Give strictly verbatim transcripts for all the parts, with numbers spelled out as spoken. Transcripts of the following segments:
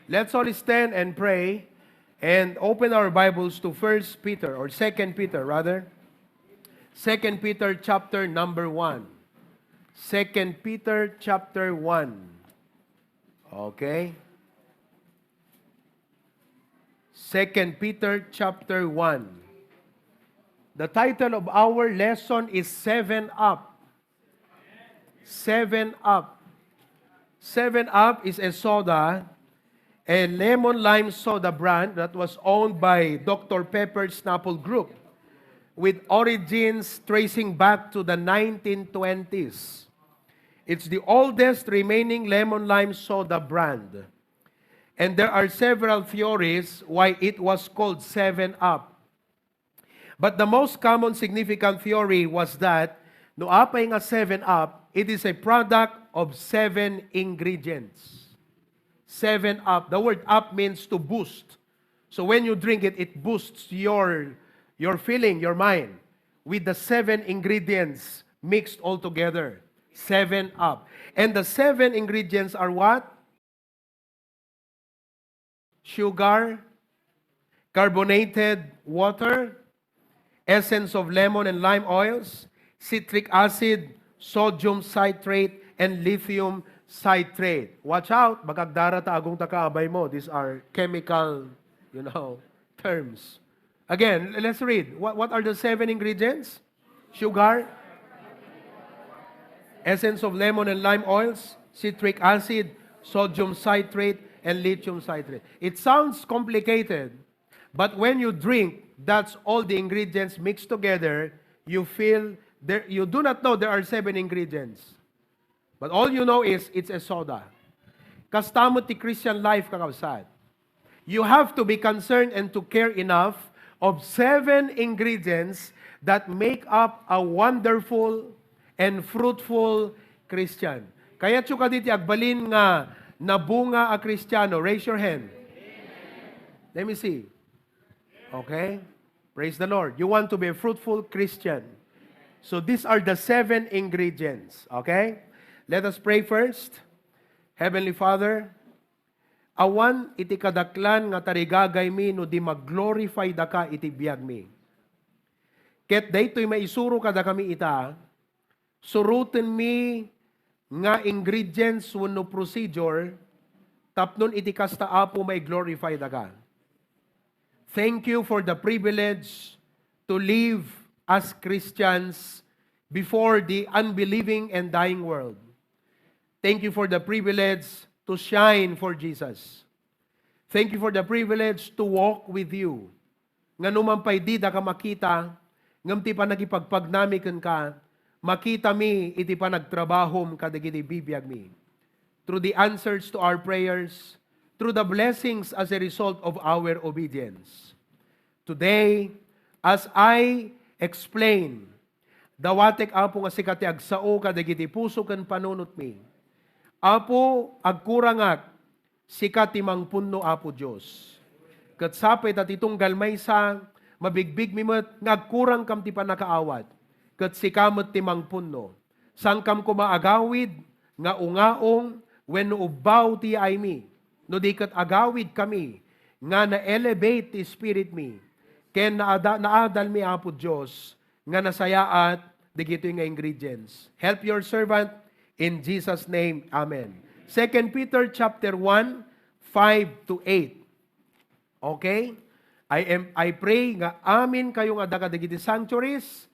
Let's all stand and pray and open our Bibles to First Peter, or Second Peter rather. Second Peter chapter number one. Second Peter chapter one. Okay? Second Peter chapter one. The title of our lesson is Seven Up. Seven Up. Seven Up is a soda, a lemon lime soda brand that was owned by Doctor Pepper Snapple Group, with origins tracing back to the nineteen twenties. It's the oldest remaining lemon lime soda brand. And there are several theories why it was called Seven Up. But the most common significant theory was that no apay nga Seven Up, it is a product of seven ingredients. Seven Up. The word up means to boost. So when you drink it, it boosts your, your feeling, your mind, with the seven ingredients mixed all together. Seven Up. And the seven ingredients are what? Sugar, carbonated water, essence of lemon and lime oils, citric acid, sodium citrate, and lithium citrate. Watch out, baka agdara ta agong ta kaabay mo. These are chemical, you know, terms. Again, let's read. What, what are the seven ingredients? Sugar, essence of lemon and lime oils, citric acid, sodium citrate, and lithium citrate. It sounds complicated, but when you drink, that's all the ingredients mixed together, you feel there, you do not know there are seven ingredients. But all you know is it's a soda. Kasta met ti Christian life, kakabsat. You have to be concerned and to care enough of seven ingredients that make up a wonderful and fruitful Christian. Kayatyo kadi ti agbalin nga nabunga a Kristiano? Raise your hand. Let me see. Okay? Praise the Lord. You want to be a fruitful Christian. So these are the seven ingredients. Okay? Let us pray first. Heavenly Father, awan iti kadaklan nga tarigagaymi no di mag-glorify daka iti biagmi. Ket daytoy maisuro kadakami ita, surotenmi nga ingredients wenno procedure tapnon iti kasta, Apo, mai-glorify daka. Thank you for the privilege to live as Christians before the unbelieving and dying world. Thank you for the privilege to shine for Jesus. Thank you for the privilege to walk with you. Nga numan pay didaka makita, ngem ti panagipagpagnami kenka, makitami iti panagtrabahom kadagiti bibiagmi. Through the answers to our prayers, through the blessings as a result of our obedience. Today, as I explain, dawatek, Apo, nga sika ti agsao kadagiti puso ken panunotmi. Apo, agkurangak, sika ti mangpunno, Apo Dios. Ket sapay ta ti tunggal maysa, mabigbigmi met nga agkurangkam ti pannakaawat, ket sika met ti mangpunno. Saankam koma agawid nga ungaong wenno ubbaw ti yaaymi, no di ket agawidkami nga na-elevate ti spiritmi ken naada-, naadalmi, Apo Dios, nga nasayaat dagitoy nga ingredients. Help your servant in Jesus' name. Amen. Second Peter chapter one, five to eight. Okay? I am, I pray nga amin kayo nga adda kadagiti sanctuaries,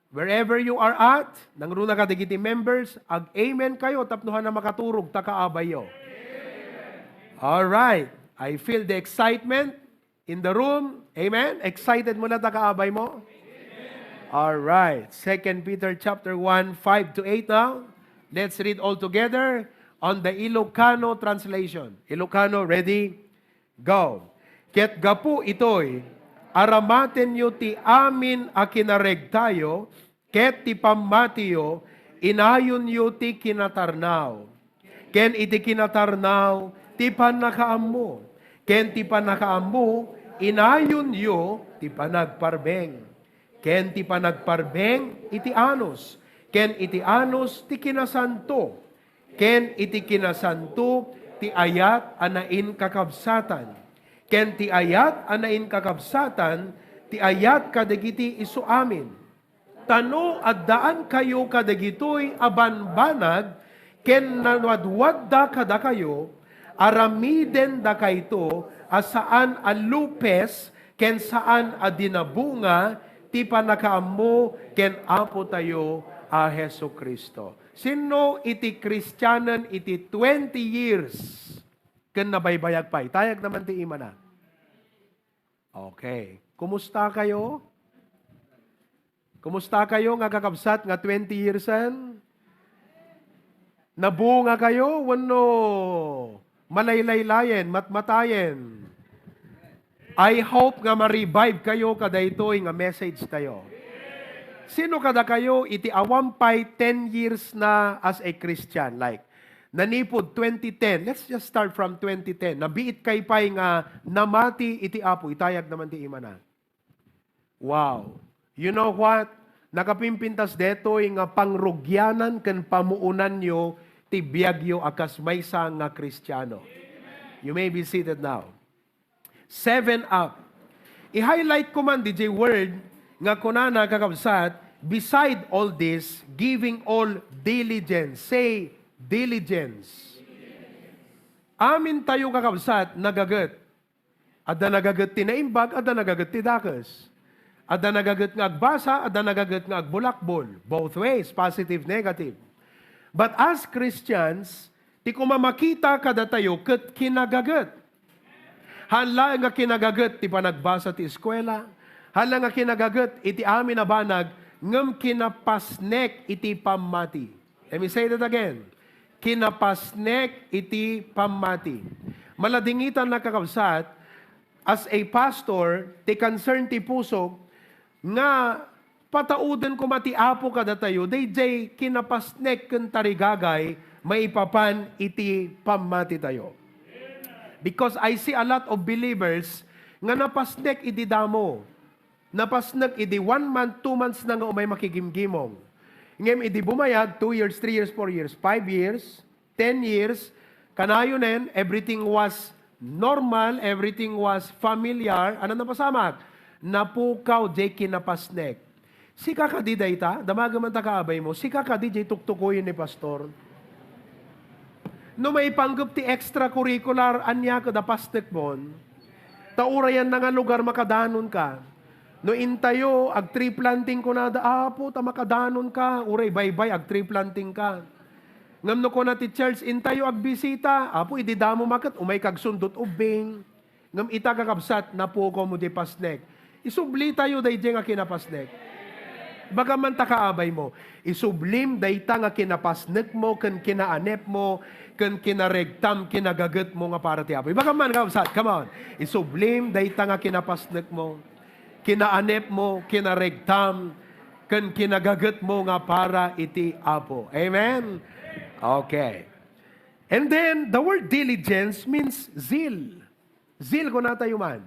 wherever you are at, nangruna kadagiti members, ag-amen kayo tapno hana makaturog ta kaabayyo. All right. I feel the excitement in the room. Amen? Excited mo na ta kaabay mo? All right. Second Peter chapter one, five to eight now. Let's read all together on the Ilocano translation. Ilocano, ready? Go. Ket gapu itoy, aramatenyo ti amin a kinaregtayo, ket ti pammatiyo, inayonyo ti kinatarnaw. Ken iti kinatarnaw, ti pannakaammo. Ken ti pannakaammo, inayonyo ti panagparbeng. Ken ti panagparbeng, iti anus. Ken iti anus, ti kinasanto. Ken iti kinasanto, ti ayat a nainkakabsatan, ken ti ayat a nainkakabsatan ti ayat kadagiti isu amin. Ta no addaankayo kadagitoy a banbanag ken nanwadwadda kadakayo, aramidendakayto a saan a lupes ken saan a dinabunga ti pannakaammo ken Apotayo a Jesu-Cristo. Sinno iti Kristianen iti twenty years ken nabaybayag pay? Itayagna man ti imana. Okay. Kumusta kayo? Kumusta kayo nga kakabsat nga twenty yearsen? Nabunga kayo wenno malaylaylayen, matmatayen? I hope nga ma-revive kayo kadaytoy nga message tayo. Sino kadakayo iti awan pay ten years na as a Christian? Like, nanipud twenty ten. Let's just start from twenty ten. Nabiit kay pay nga namati iti Apo. Itayagna man ti imana. Wow. You know what? Nakapimpintas detoy nga pangrugianan ken pamuonanyo ti biagyo a kas maysa nga Kristiano. You may be seated now. Seven up. I-highlight ko man D J word nga kunana, kakabsat, beside all this, giving all diligence. Say, diligence. Amin tayo, kakabsat, nagaget. Adda nagaget ti naimbag, adda nagaget ti dakes. Adda nagaget nga agbasa, adda nagaget nga agbulakbol. Both ways, positive, negative. But as Christians, ti kumamakita kadatayo ket kinagaget. Haan laeng nga kinagaget ti panagbasa ti eskuela. Haan laeng nga kinagaget iti amin a banag, ngem kinapasnek iti pammati. Let me say that again. Kinapasnek iti pammati. Maladingitan, kakabsat, as a pastor, ti concern ti pusok nga patauden koma ti Apo kadatayo, daydiay kinapasnek ken tarigagay maipapan iti pammatitayo. Because I see a lot of believers nga napasnek idi damo. Napasnek idi one month, two months na nga umay makigimgimong. Ngem idi bumayag, two years, three years, four years, five years, ten years, kanayonen, everything was normal, everything was familiar. Ano napasamak? Napukaw jay kinapasnek. Sika kadi dayta? Damagen man ta kaabay mo. Sika kadi jay tuktukoyen ni pastor? No maipanggep ti extracurricular, ania ket a pasnekmon? Ta urayan na nga lugar makadanonka. No intayo, ag-tree planting kunada, Apo, ta makadanonka. Uray baybay, ag-tree plantingka. Ngem no kuna ti church, intayo agbisita, Apo, idi damo maket, umayka agsundot ubbing. Ngem ita, kakabsat, napukawmo diay pasnek. Isublitayo daydiay nga kinapasnek. Ibagam man ta kaabay mo, isublim dayta nga kinapasnekmo ken kinaanepmo ken kinaregtam, kinagagetmo nga para ti Apo. Ibagam man, kakabsat, come on. Isublim dayta nga kinapasnekmo, kinaanepmo, kinaregtam, ken kinagagetmo nga para iti Apo. Amen? Okay. And then, the word diligence means zeal. Zeal, kunatayo man.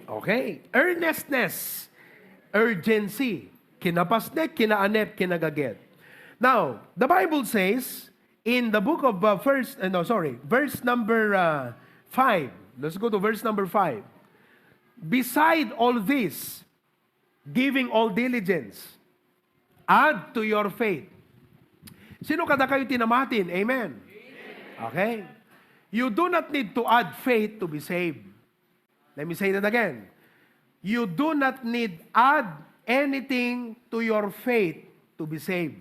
Okay. Earnestness, urgency, kinapasnek, kinaanep, kinagaget. Now, the Bible says in the book of, uh, first, uh, no, sorry, verse number, uh, five. Let's go to verse number five. Beside all this, giving all diligence, add to your faith. Sino kadakayo ti namatin? Amen. Okay? You do not need to add faith to be saved. Let me say that again. You do not need add anything to your faith to be saved.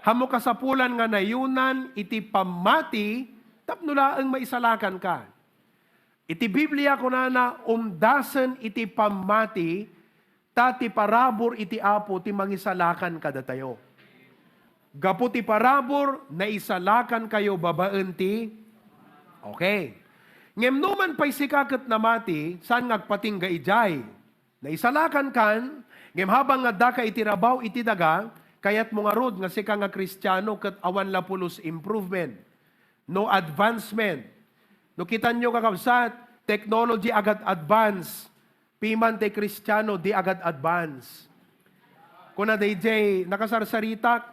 Hammo kasapulan nga nayunan iti pammati tapno laeng maisalakanka. Iti Biblia, kunana, umdasen iti pammati, ta ti parabur iti Apo ti mangisalakan kadatayo. Gapu ti parabur, naisalakankayo babaen ti, okay. Ngem numan pay sika ket namati, saan nga agpatingga idiay? Naisalakankan, ngem habang nga addaka iti rabaw iti daga, kayatmo ngarud nga sika nga Kristiano ket awan la pulos improvement, no advancement. No kitanyo, kakabsat, technology agad-advance, piman ti Kristiano di agad-advance. Kuna daydiay nakasarsaritak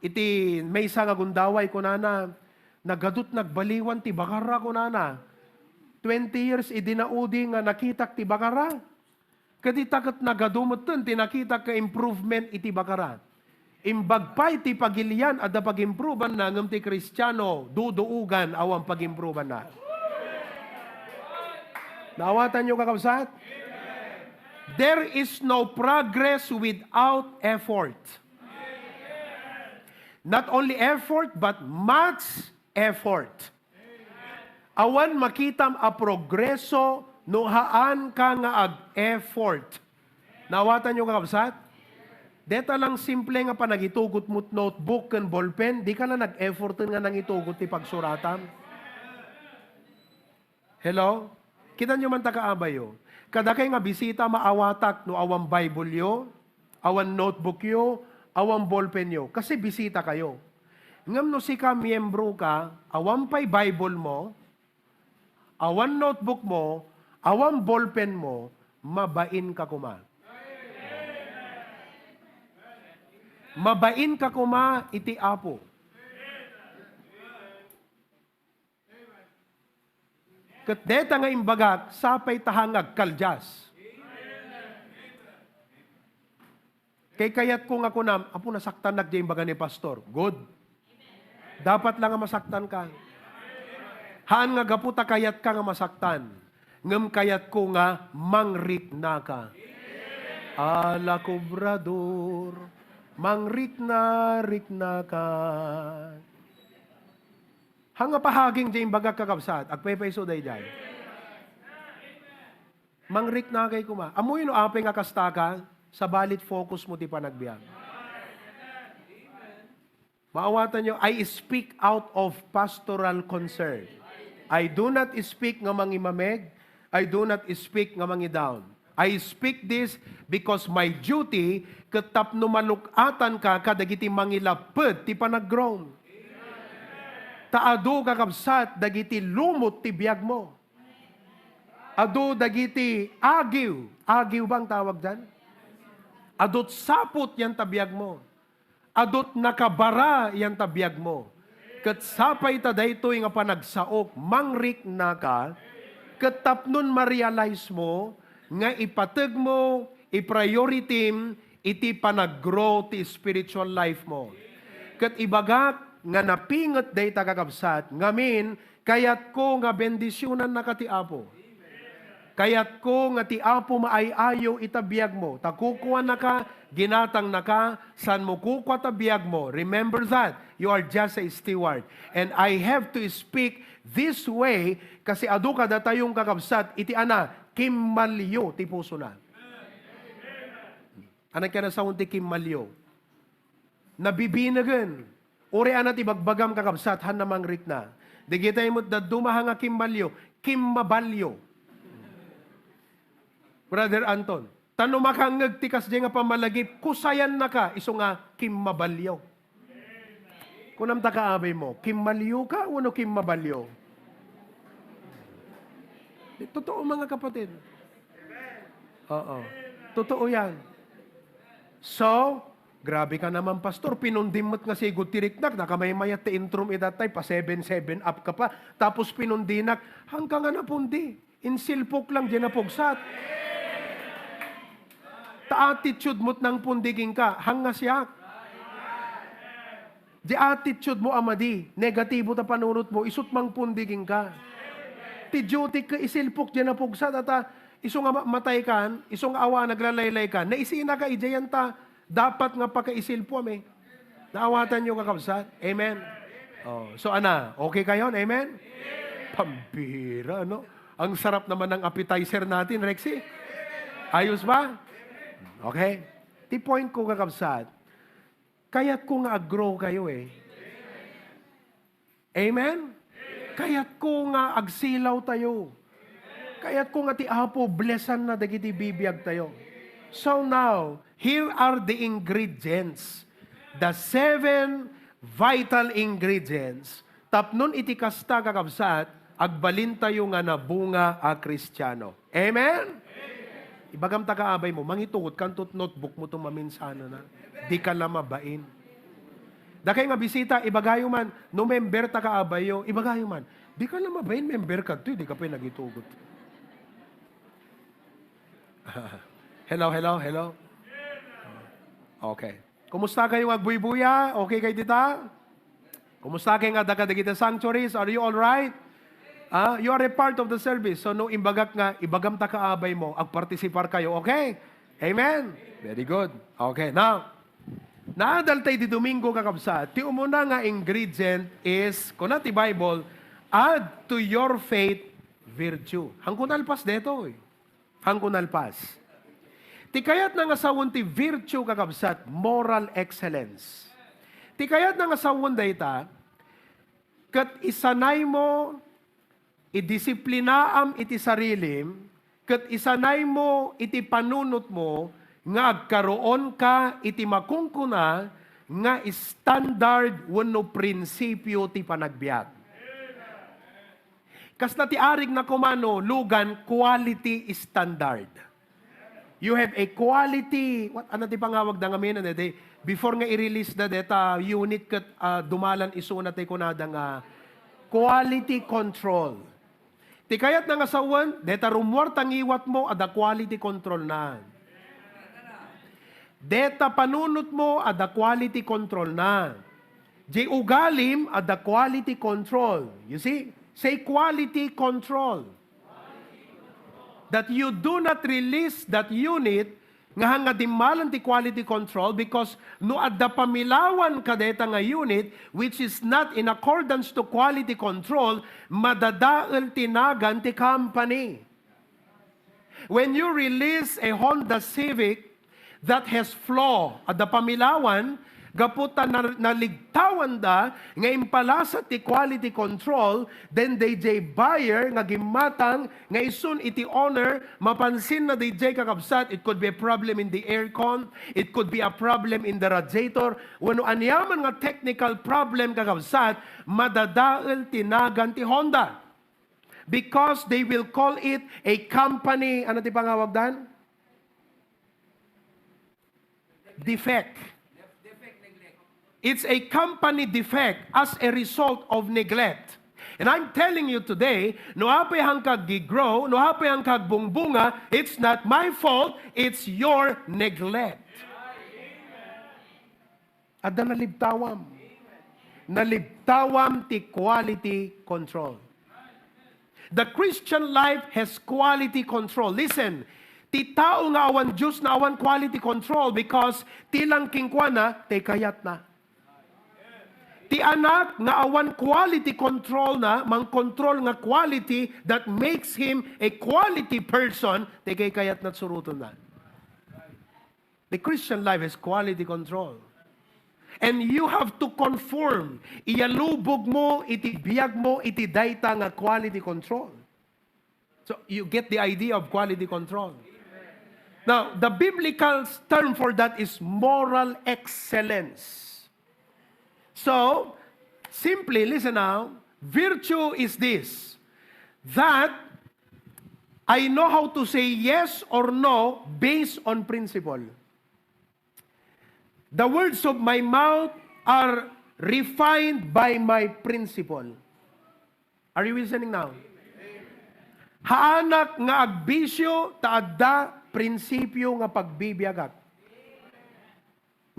iti maysa nga gundaway, kunana, Nagadut nagbaliwan ti bakara, kunana. Twenty years idi naudi nga nakitak ti bakara. Ket ita ket nagadu metten ti nakitak nga improvement iti bakara. Imbag pay ti pagilian, adda pag-improveanna, ngem ti Kristiano, duduogan awan pag-improveanna. Naawatanyo, kakabsat? There is no progress without effort. Not only effort, but much effort. Awan makitam a progreso no haanka nga ag-effort. Naawatanyo, kakabsat? Deta lang simple nga panagitugotmo ti notebook ken ballpen, dika la nag-effort nga nangitugot ti pagsuratam. Hello? Kitanyo man ta kaabayo. Kadakay nga bisita, maawatak no awan Bible-yo, awan notebook-yo, awan ballpen-yo. Kasi bisita kayo. Ngem no sika miyembro ka, awan pay Bible mo, awan notebook mo, awan ballpen mo, mabain ka koma. Mabain ka koma iti Apo. Ket deta nga imbagak, sapay ta nga agkaldias. Kay kayatko nga kunam, "Apo, nasaktanak diay imbaga ni Pastor." Good. Dapat la nga masaktan ka. Haan nga gapu ta kayat ka nga masaktan. Ngem kayatko nga mangrikna ka. Ala, Obrador, mangrikna, rikna ka. Haan nga pahaging diay imbagak, kakabsat, agpaypayso daydiay. Mangrikna kay koma. Ammoyo no apay nga kasta ka, sabali focus mo ti panagbiag. Maawatanyo, I speak out of pastoral concern. I do not speak nga mangimameg. I do not speak nga mangidaon. I speak this because my duty ket tapno maluk-atan ka kadagiti mangilapped ti panaggrow. Ta adu, kakabsat, dagiti lumot ti biag mo. Adu dagiti agiw. Agiw ba ang tawag diyan? Adut saput yan ta biag mo. Adut nakabara yan ta biag mo. Ket sapay ta daytoy nga panagsaok, mangrikna ka, ket tapnon ma-realize mo nga ipateg mo, i-priority-m iti panag-grow ti spiritual life mo. Ket ibagak nga napinget dayta, kakabsat, ngamin, kayatko nga bendisionannaka ti Apo. Kayatko nga ti Apo maay-ayo ita biag mo. Ta kukuanaka, ginatangnaka, saan mo kukua ta biag mo. Remember that, you are just a steward. And I have to speak this way, kasi adu kadatayong kakabsat, iti ana, kimmalyo ti pusona. Ania nga nasaon ti kimmalyo? Nabibinegen. Uray ania ti bagbagam, kakabsat, haan nga mangrikna. Dagitay met dadduma, haan nga kimmalyo, kimmabalyo. Brother Anton, ta no makangngeg ti kasdiay nga pammalagip, kusayannaka, isu nga kimmabalyo. Kunam ta kaabay mo, kimmalyo ka wenno kimmabalyo? Di, totoo, mga kapatid. Oo. Totoo yan. So, grabe ka naman, Pastor. Pinundim met nga sigud ti riknak. Nakamaymayat ti introm idatay. Pa seven, seven up ka pa. Tapos pinundinak. Haan ka nga napundi. Insilpok lang diay napugsat. Ta attitude mo't nangpundi kenka, haan nga siak. Di attitude mo a madi, negatibo ta panunot mo, isu't mangpundi kenka. Ti duty ket isilpok diay napugsat, ta isu nga ma-, matay kan, isu nga awan naglalaylay kan, naisinaka idiay ta dapat nga pakaisilpo, amen. Naawatanyo, kakabsat? Amen? Oh, so, ana, okay kayo? Amen? Pambira, no? Ang sarap naman ng appetizer natin, Rexy. Ayos ba? Okay. Ti point ko, kakabsat, kayatko nga ag-grow kayo eh. Amen? Kayatko nga agsilaw tayo. Kayatko nga ti Apo blessanna dagiti bibiag tayo. So now, here are the ingredients. The seven vital ingredients. Tapnon iti kasta, kakabsat, agbalin tayo nga nabunga a Kristiano. Amen? Ibagam ta kaabay mo, mangitugot kanto ti notebook mo to maminsana na. Di ka la mabain. Dakay nga bisita, ibagayo man, no member ta kaabayyo, ibagayo man. Di ka na mabain member kadto, di ka pay nagitugot. Hello, hello, hello. Okay. Kumusta kayo nga agbuybuya? Okay kayo dita? Kumusta kayo nga daga dagiti sanctuaries? Are you all right? Ah, you are a part of the service. So, no, imbagak nga, ibagam ta kaabay mo, agpartisipar kayo, okay? Amen? Very good. Okay, now, naadal tayo di Domingo, kakabsat. Ti umuna nga ingredient is, kuna ti Bible, add to your faith virtue. Hangko nalpas detoy. Hangko nalpas. Ti kayatna nga sawen ti virtue, kakabsat, moral excellence. Ti kayatna nga sawen dayta, ket isanay mo, idisiplinaam iti sarilim, ket isanay mo iti panunot mo nga agkaroon ka iti makunkuna nga standard wenno prinsipio ti panagbiag. Kasla ti arig na kumano, lugan, quality standard. You have a quality, what, ano ti pangawag da ngamin, ano, di, before nga i-release da deta unit ket, ah, dumalan isuna ti kunada nga quality control. Ti kayatna nga sawen, deta rummuar ta ngiwat mo, adda quality control na. Deta panunot mo, adda quality control na. Di ugalim, adda quality control. You see? Say quality control. That you do not release that unit nga hanga dimmalan ti quality control, because no adda pamilawan kadeta nga unit which is not in accordance to quality control, madadael ti nagan ti company. When you release a Honda Civic that has flaw, adda pamilawan, gapu ta na-, naligtawanda nga impalasa ti quality control, then dayjay buyer nga gimmatang nga isun iti owner, mapansinna dayjay, kakabsat, it could be a problem in the aircon, it could be a problem in the radiator, wenno aniaman nga technical problem, kakabsat, madadael ti nagan ti Honda. Because they will call it a company, ano ti pangawagdan? Defect. It's a company defect as a result of neglect. And I'm telling you today, no apay hangka ag-grow, no apay hangka agbungbunga, it's not my fault, it's your neglect. Adda nalibtawam. Nalibtawam ti quality control. The Christian life has quality control. Listen, ti tao nga awan Dios na awan quality control because ti lang kenkuana ti kayatna. Ti anak nga awan quality control na, mangkontrol nga quality that makes him a quality person, ti kayatna surotenna. The Christian life is quality control. And you have to conform. Iyalubog mo iti biag mo iti dayta nga quality control. So, you get the idea of quality control. Now, the biblical term for that is moral excellence. So, simply, listen now, virtue is this, that I know how to say yes or no based on principle. The words of my mouth are refined by my principle. Are you listening now? Haanak nga agbisyo ta adda prinsipyo nga pagbibiagak.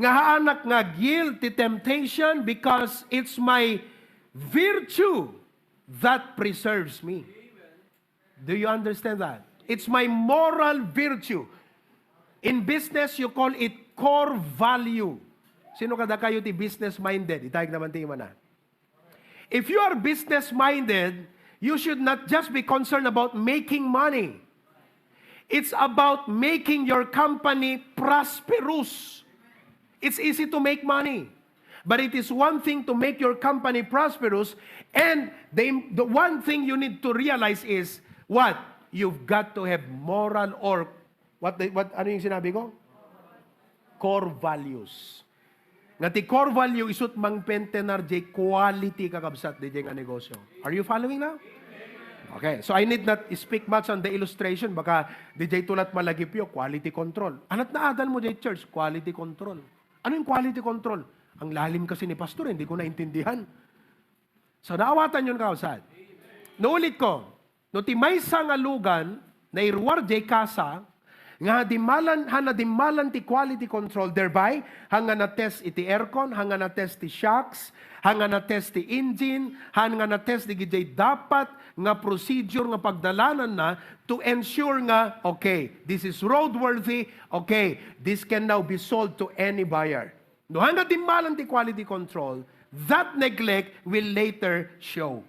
Nga haanak nga ag-yield ti temptation because it's my virtue that preserves me. Do you understand that? It's my moral virtue. In business, you call it core value. Sino kadakayo ti business-minded? Itayag naman ti imana. If you are business-minded, you should not just be concerned about making money. It's about making your company prosperous. It's easy to make money. But it is one thing to make your company prosperous, and the, the one thing you need to realize is what? You've got to have moral or what, the, what, ano yung sinabi ko? Core values. Nga ti core value isut mangpentenar jay quality, kakabsat, di jay nga negosyo. Are you following now? Okay, so I need not speak much on the illustration. Baka di jay tulat malagipyo, quality control. Anat naadal mo jay church, quality control. Ano yung quality control? Ang lalim kasi ni Pastor, hindi ko naintindihan. So, naawatan yun, kakabsat. Naulit ko, no ti maysa nga lugan, nairuar jay kasa, nga dimmalan, han nadimmalan ti quality control, thereby, han nga na-test iti aircon, han nga na-test ti shocks, han nga na-test ti engine, han nga na-test di gijay dapat nga procedure nga pagdalananna to ensure nga, okay, this is roadworthy, okay, this can now be sold to any buyer. No, han nga dimmalan ti quality control, that neglect will later show.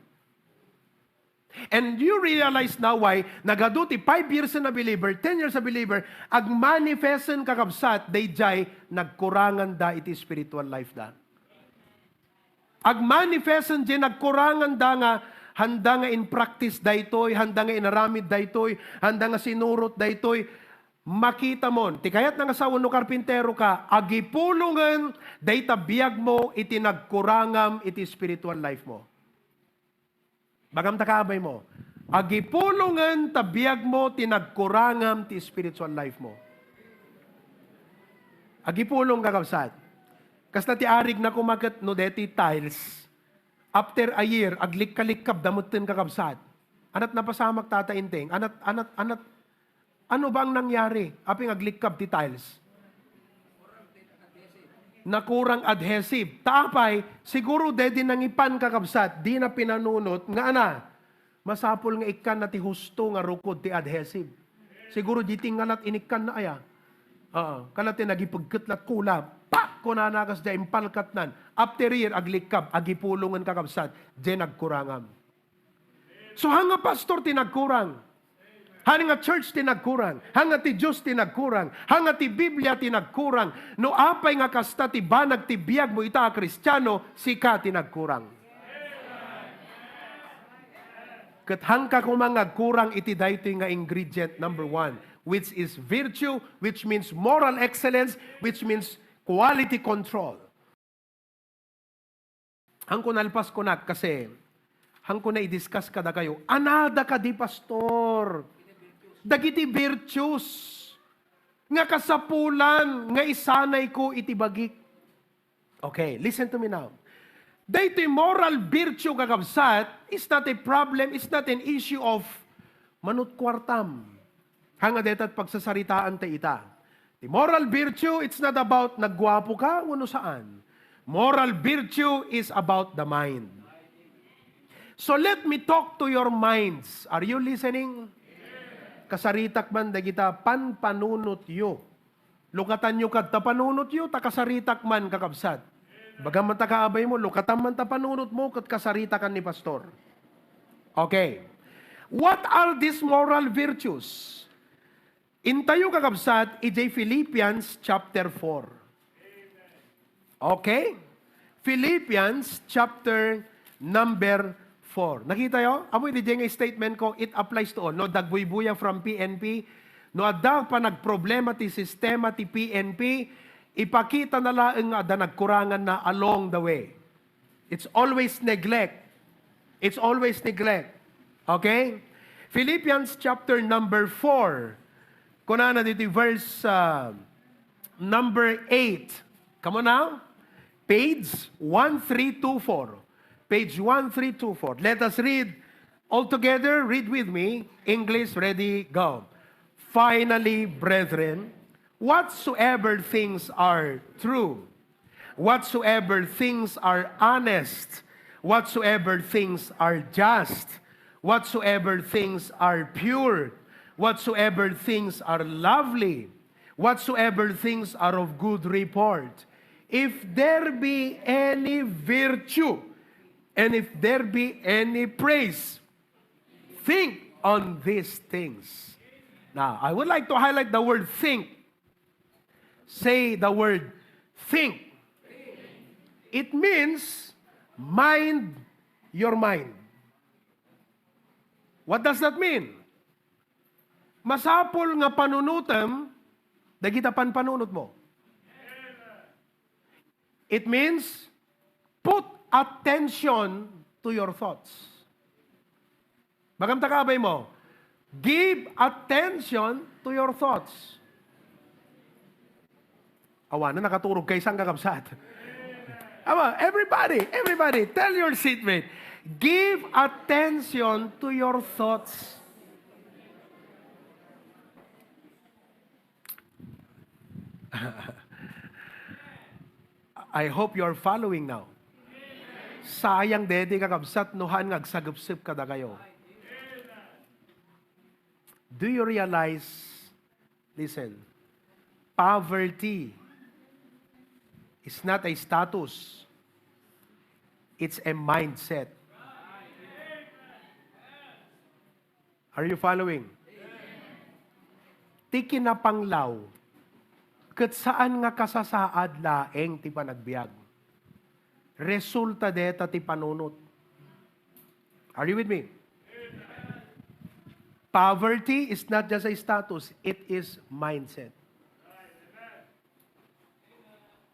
And you realize now why nagadu ti five years a believer, ten years a believer, agmanifesten, kakabsat, dayjay nagkuranganda iti spiritual life da. Agmanifesten jay nagkuranganda nga handa nga in-practice daytoy, handa nga inaramid daytoy, handa nga sinurot daytoy. Makita mon, ti kayatna nga sao no karpintero ka, agipulongen dayta biag mo iti nagkurangam iti spiritual life mo. Bagam ta kaabay mo, agipulongen ta biag mo ti nagkurangam ti spiritual life mo. Agipulong, kakabsat. Kasla ti arig na kumaket no deti tiles. After a year, aglikka-likkab da metten, kakabsat. Anat napasamak, Tata Enteng? Anat, anat, anat, ano ba ang nangyari? Aping aglikkab ti tiles. Nakurang adhesive. Ta apay, siguro dedi nangipan, kakabsat, di na pinanunot nga ana. Masapul nga ikkanna ti husto nga rukod ti adhesive. Siguro di ti nganat inikkanna aya. Oo, kana ti nagipegket lat kula. Pak! Kunana kas dia impalkatnan. After year, aglikkab, agipulongen, kakabsat, di nagkurangam. So, han nga pastor ti nagkurang. Han nga church ti nagkurang. Han nga ti Dios ti nagkurang. Han nga ti Biblia ti nagkurang. No apay nga kasta ti banag ti biag mo ita a Kristiano, sika ti nagkurang. Ket hanka koma nga agkurang iti daytoy nga ingredient number one, which is virtue, which means moral excellence, which means quality control. Hanko nalpas kunak kasi, hanko na i-discuss kadakayo. Anada kadi, pastor? Dagiti virtues nga kasapulan nga isanay ko iti bagik. Okay, listen to me now. Daytoy moral virtue, kakabsat, is not a problem, it's not an issue of manut kuartam. Hanga deta pagsasaritaan ta ita. The moral virtue, it's not about nagguapo ka, wenno saan. Moral virtue is about the mind. So let me talk to your minds. Are you listening? Kasaritak man dagita panpanunotyo. Lukatanyo kad ta panunotyo, ta kasaritak man, kakabsat. Bagam man ta kaabay mo, lukatan man ta panunot mo, ket kasaritakan ni pastor. Okay. What are these moral virtues? Intayo, kakabsat, ijay Philippians chapter four. Okay? Philippians chapter number four. Nakita yo? Amo iti nga statement ko, it applies to all. No, dagbuybuya from P N P, no, adda panagproblema ti sistema ti P N P, ipakita na laeng nga adda nagkurangan na along the way. It's always neglect. It's always neglect. Okay? Philippians chapter number four. Kunana dito verse, uh, number eight. Come on now. Page one three two four. Page one three two four. Let us read all together. Read with me. English, ready, go. Finally, brethren, whatsoever things are true, whatsoever things are honest, whatsoever things are just, whatsoever things are pure, whatsoever things are lovely, whatsoever things are of good report, if there be any virtue, and if there be any praise, think on these things. Now, I would like to highlight the word think. Say the word think. It means mind your mind. What does that mean? Masapul nga panunutem dagita panpanunot mo. It means put attention to your thoughts. Bagam ta kaabay mo, give attention to your thoughts. Awanen, nakaturog kay sang kakabsat. Come on, everybody, everybody, tell your seatmate, give attention to your thoughts. I hope you're following now. Sayang daydi, kakabsat, no haan nga agsagepsep kadakayo. Do you realize, listen, poverty is not a status, it's a mindset. Are you following? Ti kinapanglaw, ket saan nga kasasaad laeng ti panagbiag. Resulta deta ti panunot. Are you with me? Poverty is not just a status, it is mindset.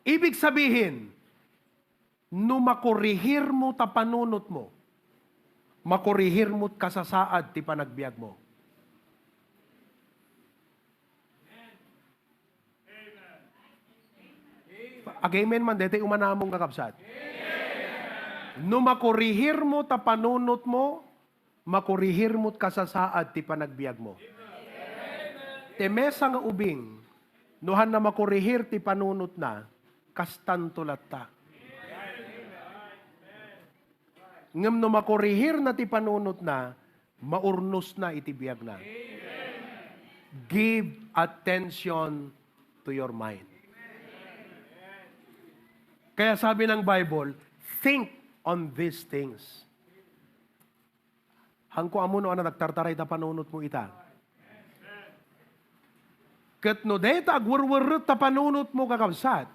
Ibig sabihin, no makorihir mo ta panunot mo, makorihir mo't kasasaad ti panagbiag mo. Ag-amen man, daytoy umanamong, kakabsat. No makorihir mo ta panunot mo, makorihir mo't kasasaad ti panagbiag mo. Ti maysa nga ubing, no haanna makorihir ti panunotna, kastanto latta. Ngem no makorihirna ti panunotna, maurnosna iti biagna. Give attention to your mind. Kaya sabi ng Bible, think on these things. Haanko ammo no ania nagtartaray ta panunot mo ita. Ket no dayta agwerwerret ta panunot mo, kakabsat,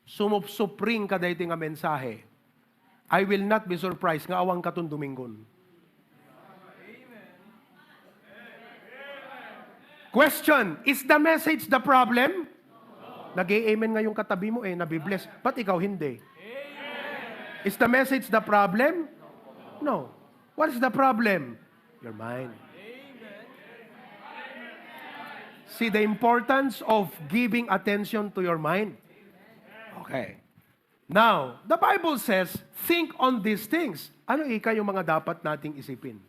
sumupsupring ka daytoy nga mensahe, I will not be surprised nga awan katon Dominggon. Question, is the message the problem? Nag-amen nga yung katabi mo eh, nabibless. Ba't ikaw hindi? Is the message the problem? No. What is the problem? Your mind. See the importance of giving attention to your mind. Okay. Now, the Bible says, think on these things. Ano ika yung mga dapat nating isipin?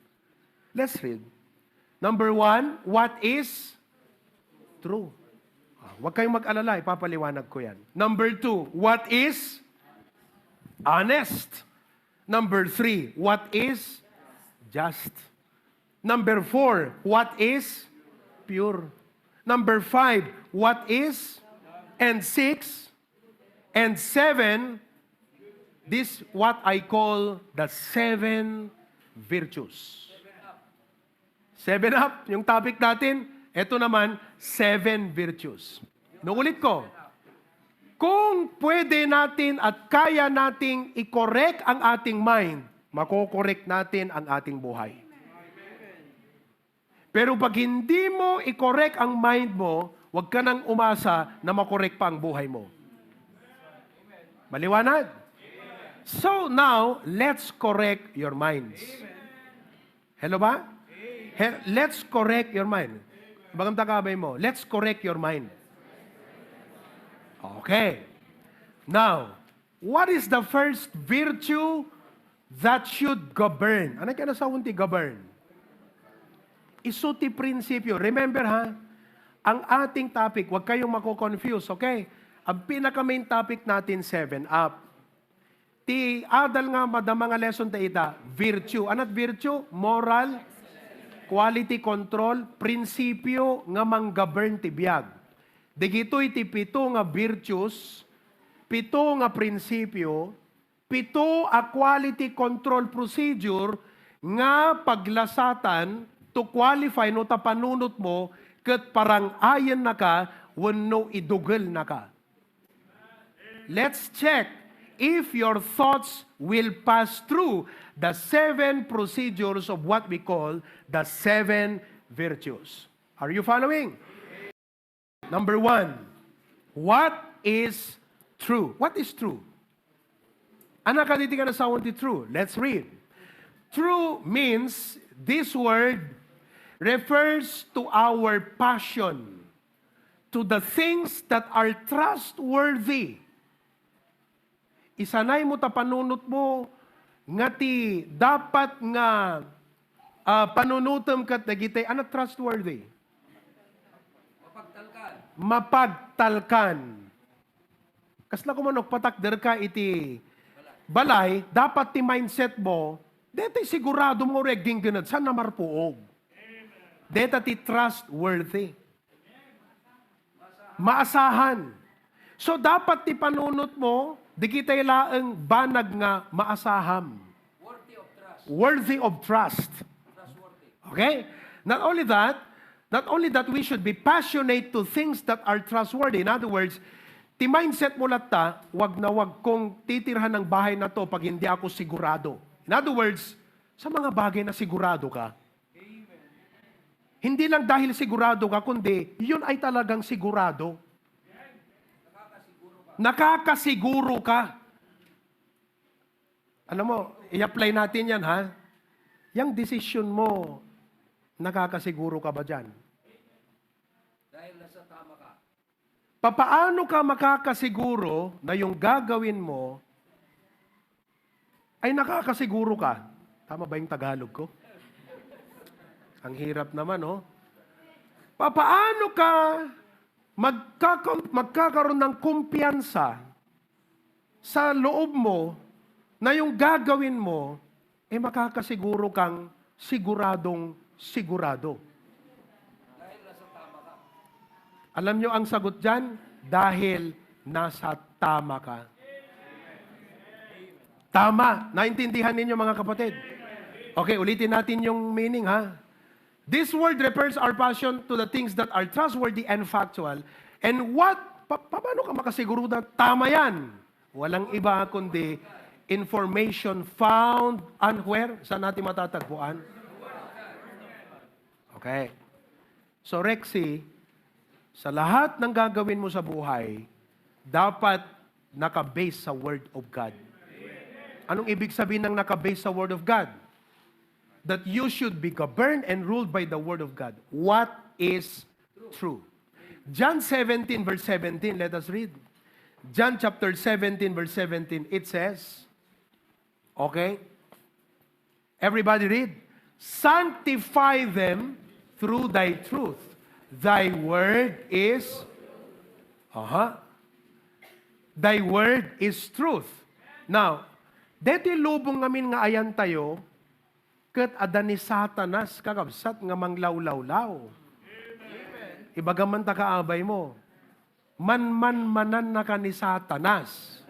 Let's read. Number one, what is true? Ah, huwag kayong mag-alala, ipapaliwanag ko yan. Number two, what is honest? Number three, what is just? Number four, what is pure? Number five, what is? And six, and seven, this what I call the seven virtues. Seven up, yung topic natin, eto naman, seven virtues. No, ulit ko, kung pwede natin at kaya nating i-correct ang ating mind, mako-correct natin ang ating buhay. Pero pag hindi mo i-correct ang mind mo, huwag ka nang umasa na makorek pa ang buhay mo. Maliwanag? So now, let's correct your minds. Hello ba? He-, let's correct your mind. Bagamta kabay mo. Let's correct your mind. Okay. Now, what is the first virtue that should govern? Ano kaya nasawan ti govern? Isu ti prinsipyo. Remember ha, ang ating topic, huwag kayong mako-confuse, okay? Ang pinaka-main topic natin, seven up. Ti adal nga madama nga lesson ta ita, virtue. Anat virtue? Moral, quality control, prinsipyo nga manggovern ti biag. Dagitoy ti pito nga virtues, pito nga prinsipyo, pito a quality control procedure nga paglasatan to qualify no ta panunot mo ket parang-ayennaka wenno idugelnaka. Let's check if your thoughts will pass through the seven procedures of what we call the seven virtues. Are you following? Number one, what is true? What is true? Ano kaditi nga nasawan ti true? Let's read. True means this word refers to our passion, to the things that are trustworthy. isanaymo ta panunotmo nga ti dapat nga, ah, panunotem ket dagiti a trustworthy. Mapagtalkan. Mapagtalkan. Kasla koma no patakderka iti balay, dapat ti mindsetmo, daytoy siguradom nga uray agginggennad, saan a marpuog. Dayta ti trustworthy. Maasahan. So, dapat ti panunotmo, dagitoy laeng banag nga maasaham. Worthy of trust. Worthy of trust. Trustworthy. Okay? Not only that, not only that we should be passionate to things that are trustworthy. In other words, ti mindsetmo latta, "Wag na wag kong titirhan ang bahay na 'to pag hindi ako sigurado." In other words, sa mga bagay na sigurado ka. Hindi lang dahil sigurado ka, kundi yun ay talagang sigurado. Nakakasiguro ka. Alam mo, i-apply natin yan, ha? Yang desisyon mo, nakakasiguro ka ba dyan? Dahil nasa tama ka. Papaano ka makakasiguro na yung gagawin mo ay nakakasiguro ka? Tama ba yung Tagalog ko? Ang hirap naman, oh. Papaano ka magkakam-, magkakaroon ng kumpiyansa sa loob mo na yung gagawin mo, eh, makakasiguro kang siguradong sigurado. Alam nyo ang sagot dyan? Dahil nasa tama ka. Tama. Naintindihan ninyo, mga kapatid? Okay, ulitin natin yung meaning, ha? This word refers our passion to the things that are trustworthy and factual. And what, pa, paano ka makasiguro na tama yan? Walang iba kundi information found and where? Saan natin matatagpuan? Okay. So, Rexy, sa lahat ng gagawin mo sa buhay, dapat naka-base sa Word of God. Anong ibig sabihin ng naka-base sa Word of God? That you should be governed and ruled by the Word of God. What is true? John seventeen, verse seventeen, let us read. John chapter seventeen, verse seventeen, it says, okay? Everybody read, "Sanctify them through thy truth. Thy word is," aha. "Thy word is truth." Now, deti lubong ngamin nga ayan tayo, ket adda ni Satanas, kakabsat, nga manglawlawlaw. Ibaga man ta kaabay mo, manmanmanannaka ni Satanas.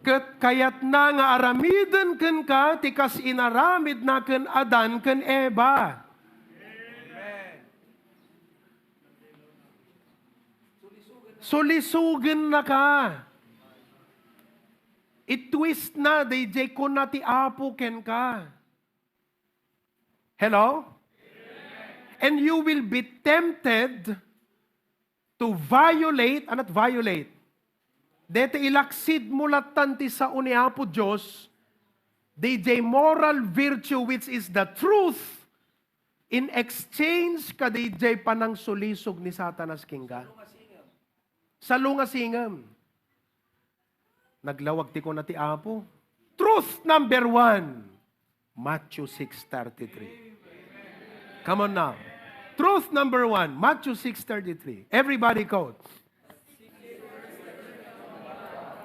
Ket kayatna nga aramiden kenka ti kas inaramidna ken Adan ken Eva. Sulisugennaka. Itwist na dayjay kuna ti Apo kenka. Hello? And you will be tempted to violate, anat violate? Deti ilaksid mo lattan ti sao ni Apo Dios, dayjay moral virtue which is the truth, in exchange kadayjay panangsulisog ni Satanas kenka. Salungasingem. Naglawag ti kuna ti Apo. Truth number one, Matthew six thirty-three. Come on now. Truth number one, Matthew six thirty-three. Everybody quote.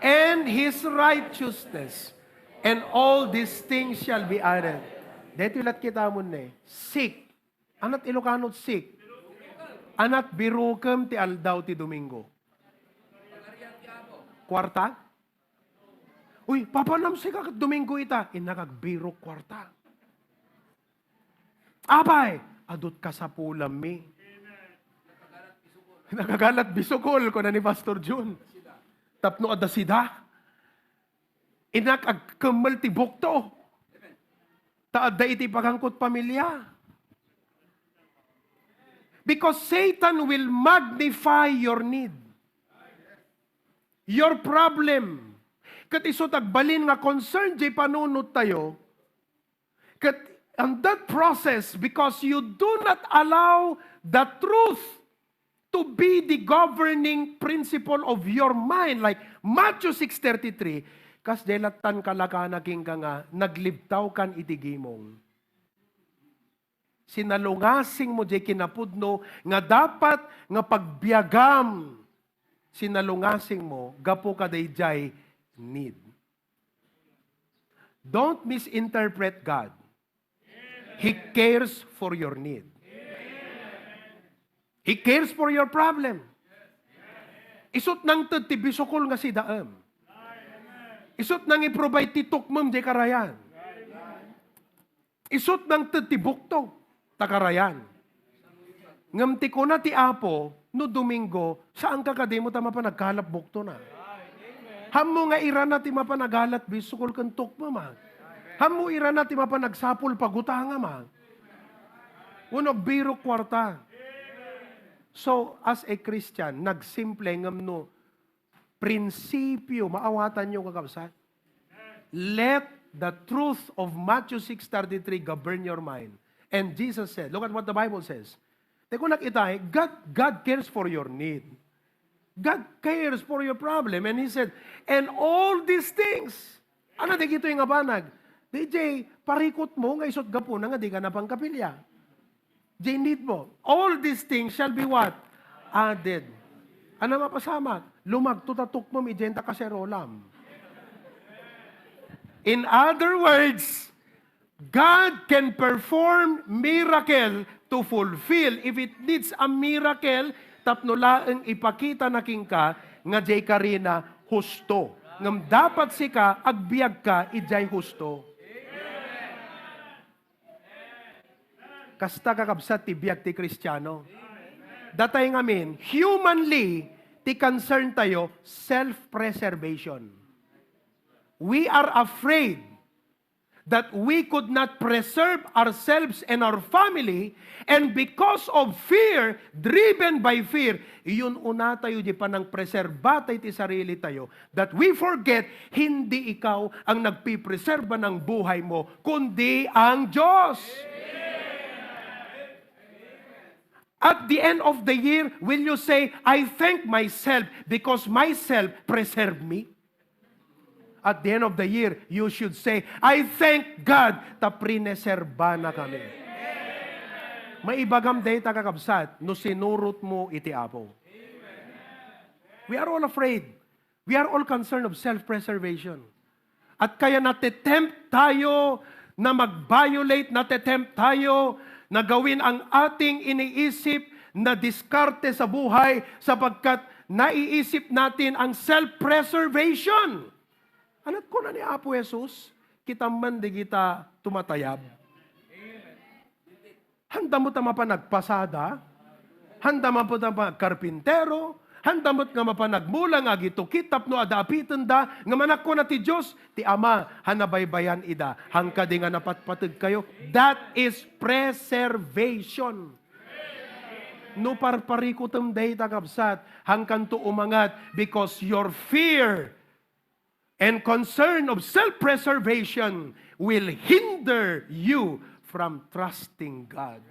"And his righteousness, and all these things shall be added." Dito lat kita mo ni. Seek. Anat Ilocano seek? Anat birukem ti aldaw ti Domingo? Kuarta? Uy, papanamsika ket Domingo ita. Innak agbirok kuarta. Apay, adut kasapulammi. Nakagalat bisukol, kuna ni Pastor Jun. Tapno adda sida. Innak agkemmel ti bukto. Ta adda iti pagangkot pamilya. Because Satan will magnify your need. Your problem. Ket isu ti agbalin nga concern jay panunot tayo. Ket on that process, because you do not allow the truth to be the governing principle of your mind, like Matthew six thirty-three, kasdiay lattan kalakana kenka nga naglibtawkan iti gimong. Sinalungasing mo diay kinapudno nga dapat nga pagbiagam. Sinalungasing mo gapu kadaydiay need. Don't misinterpret God. He cares for your need. He cares for your problem. Isut' nangted ti bisukol nga sidaem. Isut' nang-i-provide ti tukmem diay karayan. Isut' nangted ti bukto ta karayan. Ngem ti kuna ti Apo, no Domingo, saanka kadi mo ta mapan agkalap buktona. Hammo nga irana ti mapan agalat bisukol ken tukmem, a. Hammo irana ti mapan agsapul pagutangam, a. Wenno agbirok kuarta. So, as a Christian, nagsimple ngem no prinsipyo, maawatanyo, kakabsat. Let the truth of Matthew six thirty-three govern your mind. And Jesus said, look at what the Bible says. Ti kunak itay, God, God cares for your need. God cares for your problem. And He said, "And all these things." Ano dagitoy nga banag? Diay parikutmo nga isut' gapuna nga dika napangkapilya. Diay needmo. All these things shall be what? Added. Ano mapasamak? Lumagto ta tukmem idiay ta kaserolam. In other words, God can perform miracle to fulfill. If it needs a miracle, tapno laeng ipakita na kenka nga diay karina husto. Ngem dapat sika, agbiag ka idiay husto. Kasta, kakabsat, ti biag ti Kristiano. Datay ngamin, humanly, ti concern tayo, self-preservation. We are afraid that we could not preserve ourselves and our family, and because of fear, driven by fear, iyun-una tayo di panangpreserba tayo ti sarili tayo, that we forget, hindi ikaw ang nagpipreserba ng buhay mo, kundi ang Diyos. At the end of the year, will you say, "I thank myself because myself preserved me"? At the end of the year, you should say, "I thank God ta prineserba na kami." Maibagam dayta, kakabsat, no sinurot mo iti Apo. We are all afraid. We are all concerned of self-preservation. At kaya nate-tempt tayo na mag-violate, nate-tempt tayo na gawin ang ating iniisip na diskarte sa buhay sapagkat naiisip natin ang self-preservation. Ania ti kuna ni Apo Jesus, "Kita man di kita tumatayab." Handa met a mapan agpasada, handa met a mapan agkarpintero, handa met nga mapan agmula nga agitukit tapno adda apitenda, nga manakuna ti Dios, ti Ama, a nabaybayan ida, haan kadi nga napatpateg kayo. That is preservation. No parparikutem dayta, kabsat, haankanto umangat because your fear and concern of self-preservation will hinder you from trusting God.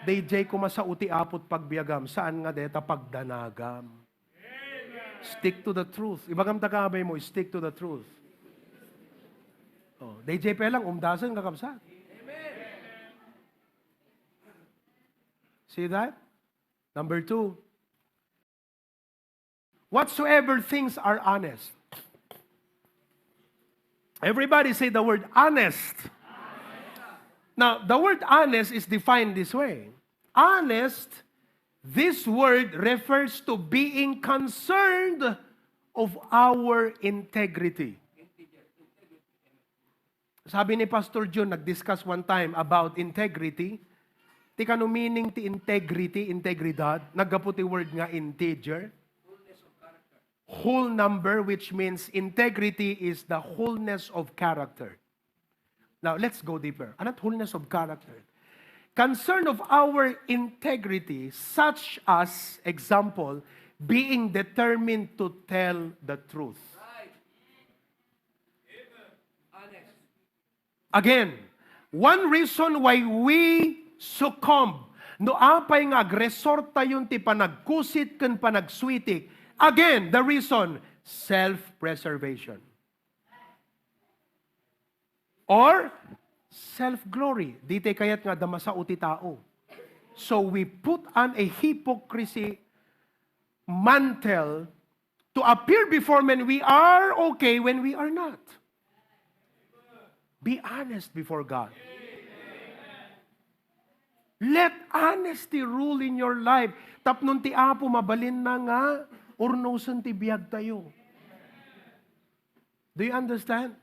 Daydiay koma sao ti Apo ti pagbiagam, saan nga dayta pagdanagam. Stick to the truth. Ibagam ta kaabay mo, stick to the truth. Oh, daydiay pay lang, umdasen, kakabsat. See that? Number two, whatsoever things are honest. Everybody say the word honest. Now, the word honest is defined this way. Honest, this word refers to being concerned of our integrity. Sabi ni Pastor Jun, nag-discuss one time about integrity. Ti kano meaning ti integrity, integridad, naggapu ti word nga integer. Whole number, which means integrity is the wholeness of character. Now, let's go deeper. Ania ti wholeness of character? Concern of our integrity, such as, example, being determined to tell the truth. Again, one reason why we succumb, No apay nga agresortayon ti panagkusit ken panagsweetik, again, the reason, self-preservation. Or self-glory. Di tay kayat nga adda masao ti tao. So we put on a hypocrisy mantle to appear before men we are okay when we are not. Be honest before God. Let honesty rule in your life. Tapnon ti Apo mabalinna nga urnosen ti biagtayo. Do you understand?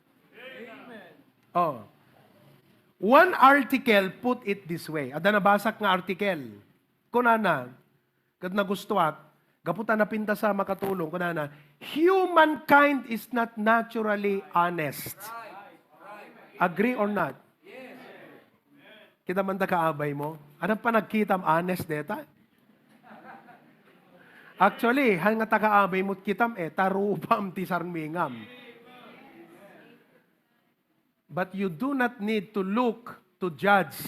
Oh. One article put it this way. Adda nabasak nga article. Kunana, ket nagustuak, gapu ta napintas a makatulong, kunana, "Humankind is not naturally honest." Agree or not? Kita man ta kaabaymo. Ano panagkitam honest deta? Actually, han nga ta kaabaymo kitam, eh, tarupam ti sarmingam. But you do not need to look to judge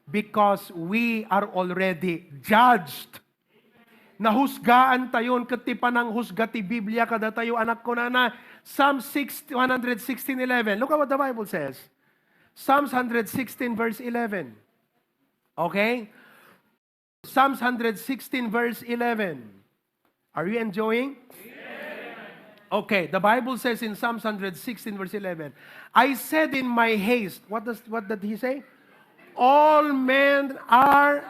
because we are already judged. Nahusgaan tayon ket ti pananghusga ti Biblia kadatayo, anak, kunana, Psalm six, one hundred sixteen eleven. Look at what the Bible says. Psalms one hundred sixteen verse eleven. Okay? Psalms one hundred sixteen verse eleven. Are you enjoying? Okay, the Bible says in Psalms one hundred sixteen verse eleven, "I said in my haste," what does, what did he say? "All men are,"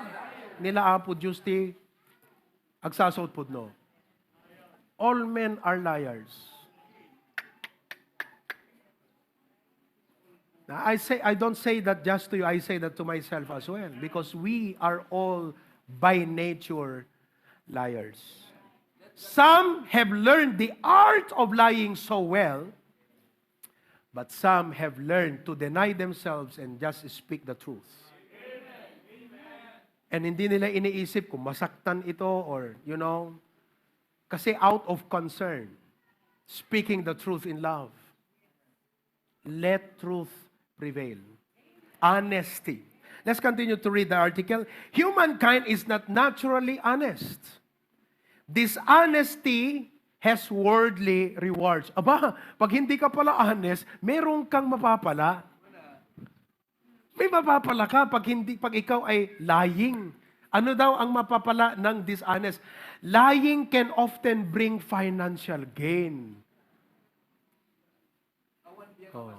nila Apo Diyos ti agsasao pudno. "All men are liars." Now, I say, I don't say that just to you, I say that to myself as well, because we are all by nature liars. Some have learned the art of lying so well, but some have learned to deny themselves and just speak the truth. And hindi nila iniisip kung masaktan ito or, you know, kasi out of concern, speaking the truth in love. Let truth prevail. Honesty. Let's continue to read the article. "Humankind is not naturally honest. Dishonesty has worldly rewards." Aba, pag hindi ka pala honest, meron kang mapapala. May mapapala ka pag hindi, pag ikaw ay lying. Ano daw ang mapapala ng dishonest? Lying can often bring financial gain. Oh.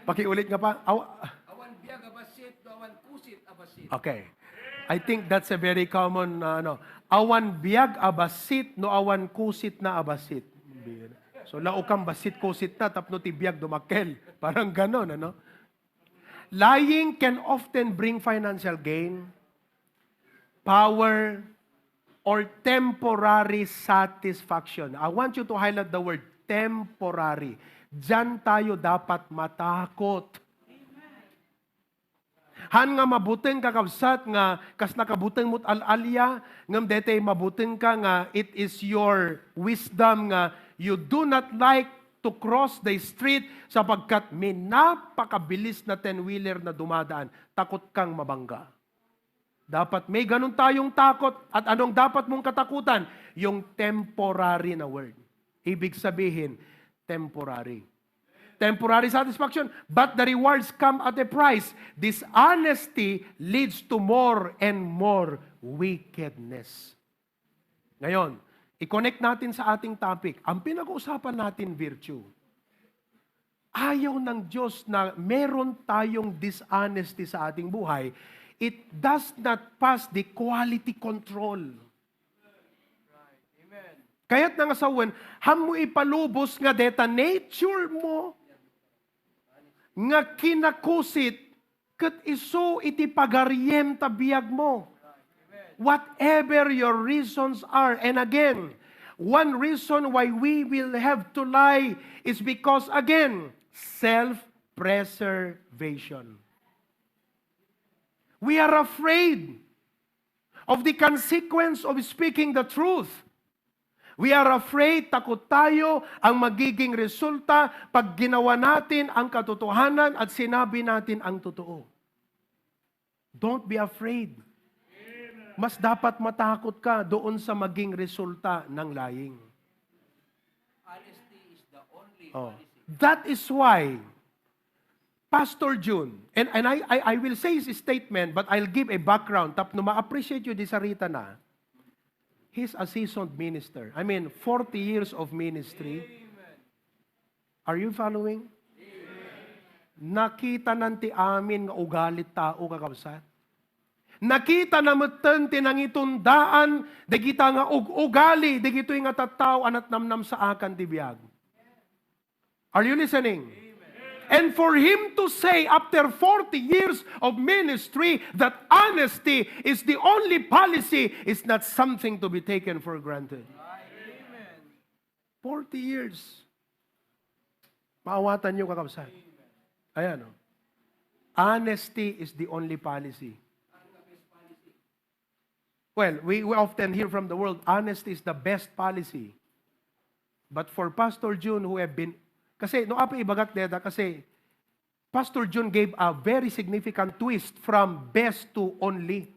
Pakiulit nga pa. Aw- Awan biag a bassit, no awan kusit a bassit. Okay. I think that's a very common, uh, ano. Awan biag a bassit, no awan kusit na a bassit. So, laukam bassit, kusit na, tapno ti biag dumakkel. Parang ganon, ano? Lying can often bring financial gain, power, or temporary satisfaction. I want you to highlight the word temporary. Diyan tayo dapat matakot. Han nga mabuteng, kakabsat, nga kas nakabuteng mo't al-alia, ngem daytoy mabuteng ka nga it is your wisdom nga you do not like to cross the street sapagkat may napakabilis na ten-wheeler na dumadaan, takot kang mabangga. Dapat may ganun tayong takot. At anong dapat mong katakutan? Yung temporary na word. Ibig sabihin, temporary. Temporary satisfaction, but the rewards come at a price. Dishonesty leads to more and more wickedness. Ngayon, i-connect natin sa ating topic. Ang pinag-uusapan natin, virtue. Ayaw ng Diyos na meron tayong dishonesty sa ating buhay. It does not pass the quality control. Kaya't nga sawen, han mo ipalubos nga deta nature mo, nga kinakusit, ket isu iti pagariem ta biag mo. Whatever your reasons are, and again, one reason why we will have to lie is because, again, self-preservation. We are afraid of the consequence of speaking the truth. We are afraid, takot tayo, ang magiging resulta pag ginawa natin ang katotohanan at sinabi natin ang totoo. Don't be afraid. Mas dapat matakot ka doon sa maging resulta ng lying. Honesty is the only Oh. policy. That is why Pastor Jun, and, and I, I, I will say his statement, but I'll give a background. Tapno ma-appreciate you, di sarita na. He's a seasoned minister. I mean, forty years of ministry. Amen. Are you following? Amen. Nakita nan ti amin nga ugalit tao, kakabsat. Nakita na metten ti nangitundaan, dagita nga ug-ugali, dagitoy nga tattao a natnamnam saakan ti biag. Are you listening? And for him to say, after forty years of ministry, that honesty is the only policy is not something to be taken for granted. Forty years. Maawatan niyo, kakabsat. Ayan, oh. Honesty is the only policy. Well, we, we often hear from the world, honesty is the best policy. But for Pastor Jun, who have been, kasi no, apay ibagak deta, kasi Pastor Jun gave a very significant twist from best to only.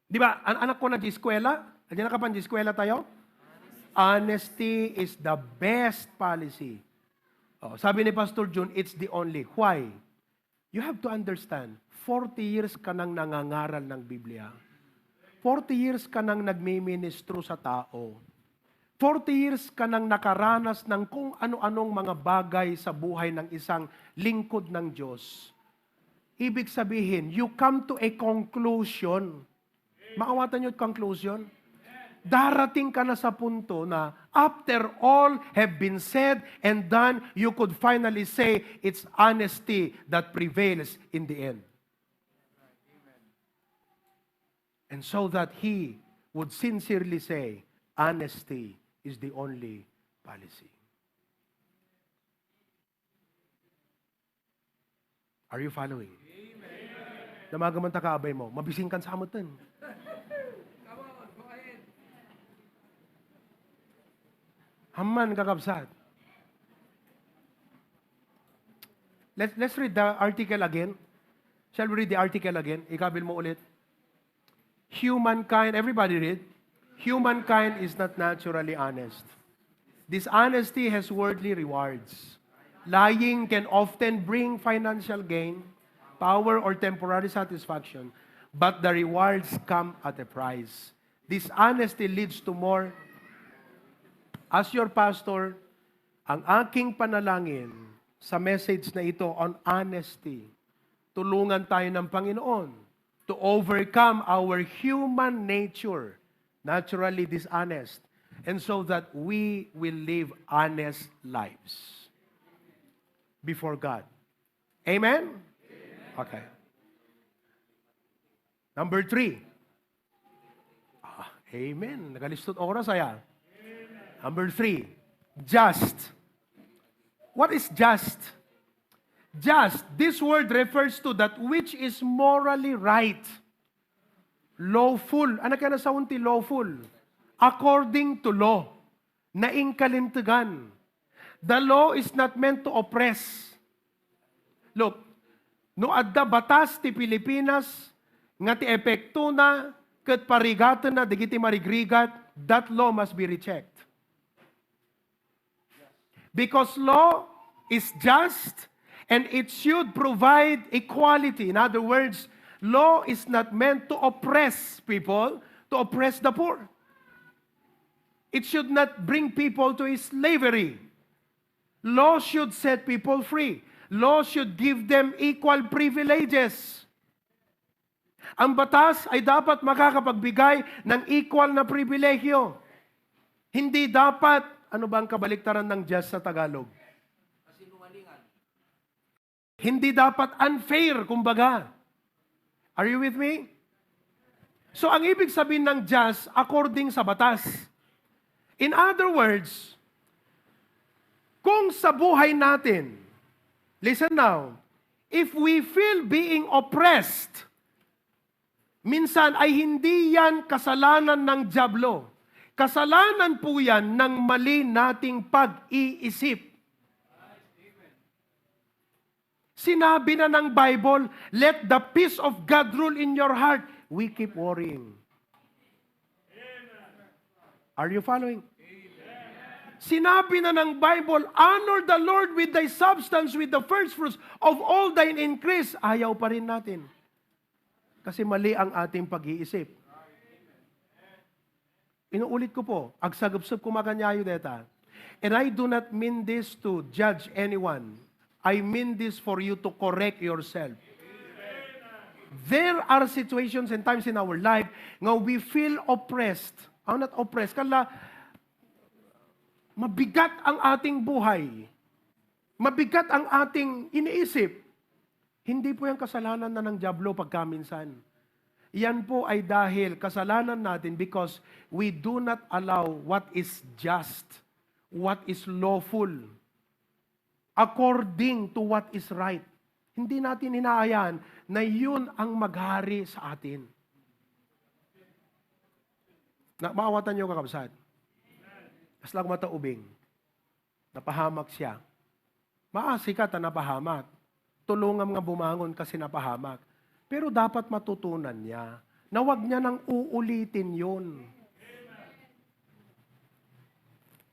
Di ba? An-, anak ko na di eskwela. Adi na kapan di eskwela tayo? Honesty is the best policy. Oh, sabi ni Pastor Jun, it's the only. Why? You have to understand, forty years ka nang nangangaral ng Biblia. Forty years ka nang nagmiministro sa tao. Forty years ka nang nakaranas ng kung ano-anong mga bagay sa buhay ng isang lingkod ng Diyos. Ibig sabihin, you come to a conclusion. Maawatan niyo conclusion? Darating ka na sa punto na after all have been said and done, you could finally say it's honesty that prevails in the end. And so that he would sincerely say, honesty is the only policy. Are you following? Damaga man ta kaabay mo. Mabising kan sa amutan. Amman, kakabsat. Let's, let's read the article again. Shall we read the article again? Ikabil mo ulit. Humankind, everybody read. Humankind is not naturally honest. Dishonesty has worldly rewards. Lying can often bring financial gain, power, or temporary satisfaction, but the rewards come at a price. Dishonesty leads to more. As your pastor, ang aking panalangin sa message na ito on honesty, tulungan tayo ng Panginoon to overcome our human nature, naturally dishonest, and so that we will live honest lives before God. Amen? Okay. Number three. Ah, amen. Nagalistot oras, aya. Number three, just. What is just? Just, this word refers to that which is morally right. Lawful. Ano kaya nasaon ti lawful? According to law. Naingkalintegan. The law is not meant to oppress. Look, no adda batas ti Pilipinas nga ti epektona ket parigatenna dagiti marigrigat, that law must be rechecked. Because law is just and it should provide equality. In other words, law is not meant to oppress people, to oppress the poor. It should not bring people to slavery. Law should set people free. Law should give them equal privileges. Ang batas ay dapat makakapagbigay ng equal na pribilehiyo. Hindi dapat, ano ba ang kabaliktaran ng just sa Tagalog? Hindi dapat unfair, kumbaga. Are you with me? So, ang ibig sabihin ng just, according sa batas. In other words, kung sa buhay natin, listen now, if we feel being oppressed, minsan ay hindi yan kasalanan ng dyablo. Kasalanan po yan ng mali nating pag-iisip. Sinabi na ng Bible, "Let the peace of God rule in your heart." We keep worrying. Are you following? Sinabi na ng Bible, "Honor the Lord with thy substance, with the first fruits of all thine increase." Ayaw pa rin natin. Kasi mali ang ating pag-iisip. Inuulit ko po, agsagupsup ko makanyayo deta. And I do not mean this to judge anyone. I mean this for you to correct yourself. There are situations and times in our life nga we feel oppressed. I'm not oppressed. Kala, mabigat ang ating buhay. Mabigat ang ating iniisip. Hindi po yan kasalanan na ng Diablo pagkaminsan. Yan po ay dahil kasalanan natin because we do not allow what is just, what is lawful, according to what is right. Hindi natin hinahayaan na yun ang maghari sa atin. Na, maawatan niyo, kakabsat? Aslak mata ubing. Napahamak siya. Maasi ka ta napahamak. Tulongam nga bumangon kasi napahamak. Pero dapat matutunan niya na wag niya nang uulitin yun.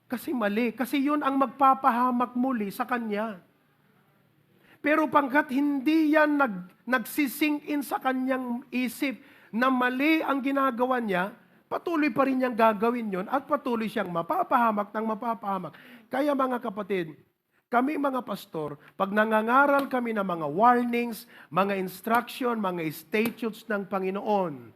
Kasi mali. Kasi yun ang magpapahamak muli sa kanya. Pero pangkat hindi yan nag-, nagsisink in sa kanyang isip na mali ang ginagawa niya, patuloy pa rin niyang gagawin yon at patuloy siyang mapapahamak ng mapapahamak. Kaya, mga kapatid, kami, mga pastor, pag nangangaral kami ng mga warnings, mga instruction, mga statutes ng Panginoon,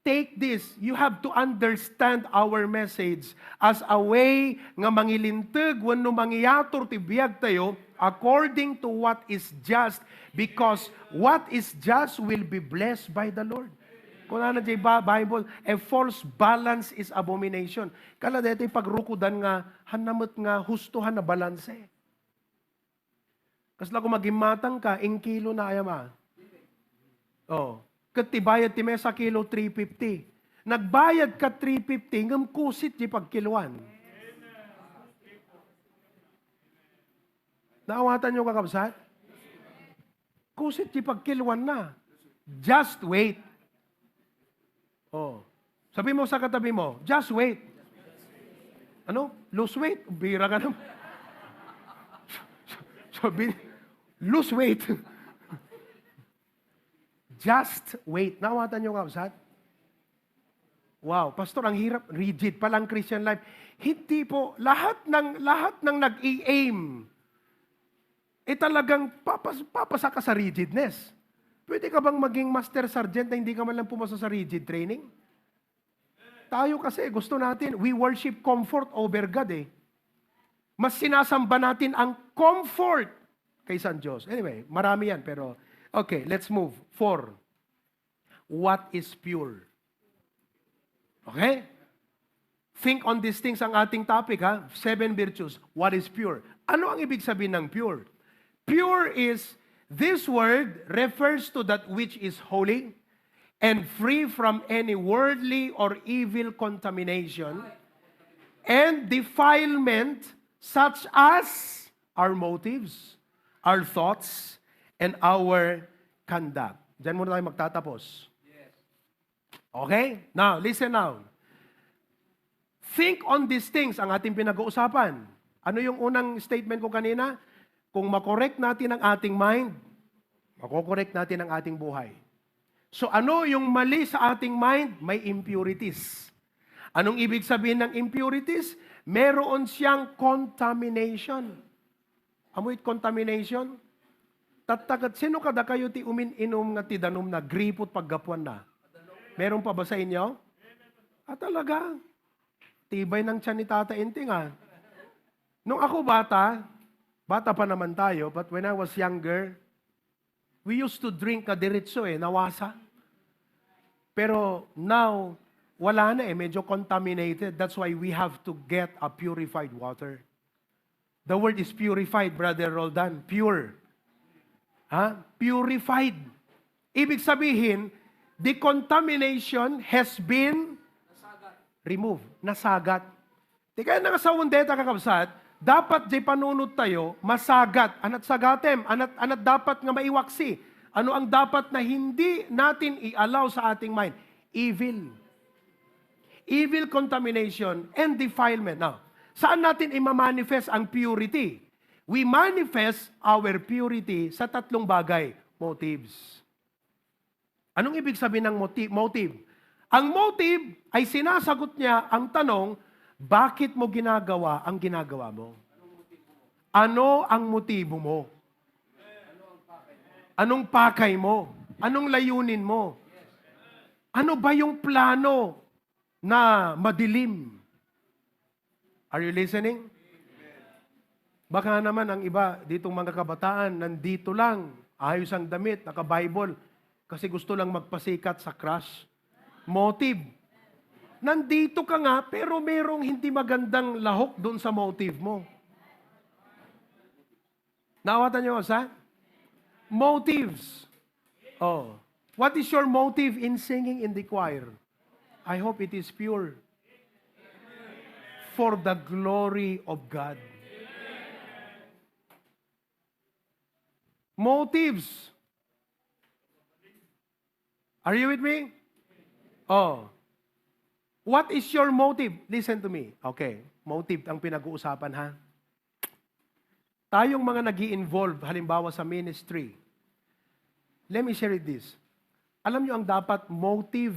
take this, you have to understand our message as a way nga mangilinteg wenno mangiyatur ti biag tayo according to what is just, because what is just will be blessed by the Lord. Kunana jay Ba-, Bible, "A false balance is abomination." Kala daytoy pagrukodan nga, han na met nga husto, han na balanse. Kasla kung magimmatang ka, ing kilo na ayam a. Oh. Ket ti bayad ti mesa kilo, three fifty. Nagbayad ka three fifty, ngem kusit ti pagkiluan. Naawatan niyo, kakabsat? Kusit ti pagkiluan na. Just wait. Oh. Sabi mo sa katabi mo, "Just wait." Ano? Lose weight? Bira ka naman. Sabi, "Lose weight." Just wait. Naawatan niyo, kabsat? Wow, pastor, ang hirap. Rigid palang Christian life. Hindi po. Lahat ng, lahat ng nag-i-aim, eh, talagang papas-, papasa ka sa rigidness. Pwede ka bang maging master sergeant na hindi ka man lang pumasa sa rigid training? Tayo kasi, gusto natin, we worship comfort over God eh. Mas sinasamba natin ang comfort kaysa ang Diyos. Anyway, marami yan, pero, okay, let's move. Four, what is pure? Okay? Think on these things ang ating topic, ha? Seven virtues. What is pure? Ano ang ibig sabihin ng pure? Pure is, this word refers to that which is holy and free from any worldly or evil contamination and defilement, such as our motives, our thoughts, and our conduct. Diyan muna tayo magtatapos. Okay? Now, listen now. Think on these things, ang ating pinag-uusapan. Ano yung unang statement ko kanina? Kung makorek natin ang ating mind, makokorek natin ang ating buhay. So, ano yung mali sa ating mind? May impurities. Anong ibig sabihin ng impurities? Meron siyang contamination. Amoy contamination? Tattaket, sino kadakayo ti umin-inum nga ti danum na, gripo ti paggapuanna? Meron pa ba sa inyo? Ah, talaga? Tibay ng tiyan ni Tata Inting, ah. Nung ako bata, bata pa naman tayo, but when I was younger, we used to drink na diretso eh, nawasa. Pero now, wala na eh, medyo contaminated. That's why we have to get a purified water. The word is purified, Brother Roldan. Pure. Ha? Purified. Ibig sabihin, the contamination has been removed. Nasagat. Ti kayat nga sawen dayta, kakabsat, Dapat jay panunot tayo, masagat. Anat sagatem? Anat, anat dapat nga maiwaksi? Ano ang dapat na hindi natin i-allow sa ating mind? Evil. Evil, contamination, and defilement. Now, saan natin imamanifest ang purity? We manifest our purity sa tatlong bagay. Motives. Anong ibig sabihin ng moti-, motive? Ang motive ay sinasagot niya ang tanong, bakit mo ginagawa ang ginagawa mo? Ano ang motibo mo? Anong pakay mo? Anong layunin mo? Ano ba yung plano na madilim? Are you listening? Baka naman ang iba ditong mga kabataan, nandito lang, ayos ang damit, naka-Bible, kasi gusto lang magpasikat sa crush. Motive. Nandito ka nga, pero merong hindi magandang lahok doon sa motive mo. Naawatan niyo, sa? Motives. Oh. What is your motive in singing in the choir? I hope it is pure. For the glory of God. Motives. Are you with me? Oh. What is your motive? Listen to me. Okay. Motive ang pinag-uusapan, ha? Tayong mga nag involve halimbawa, sa ministry, let me share it this. Alam nyo, ang dapat motive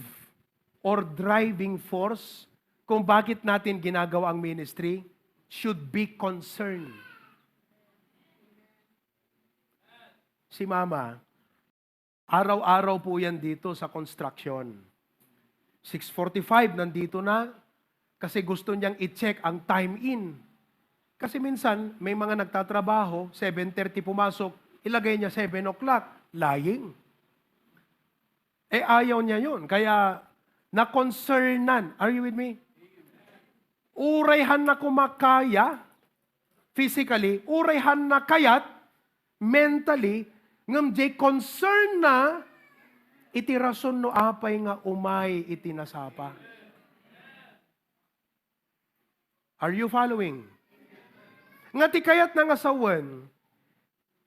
or driving force kung bakit natin ginagawa ang ministry should be concern. Si mama, araw-araw po yan dito sa construction. Six forty-five, nandito na. Kasi gusto niyang i-check ang time in. Kasi minsan, may mga nagtatrabaho, seven thirty pumasok, ilagay niya seven o'clock. Lying. Eh, ayaw niya yun. Kaya, na-concernan. Are you with me? Uray han na kumakaya, physically, uray han na kayat, mentally, ngem jay concern na iti rason no apay nga umay iti nasapa. Are you following? Nga ti kayat na nga sawen,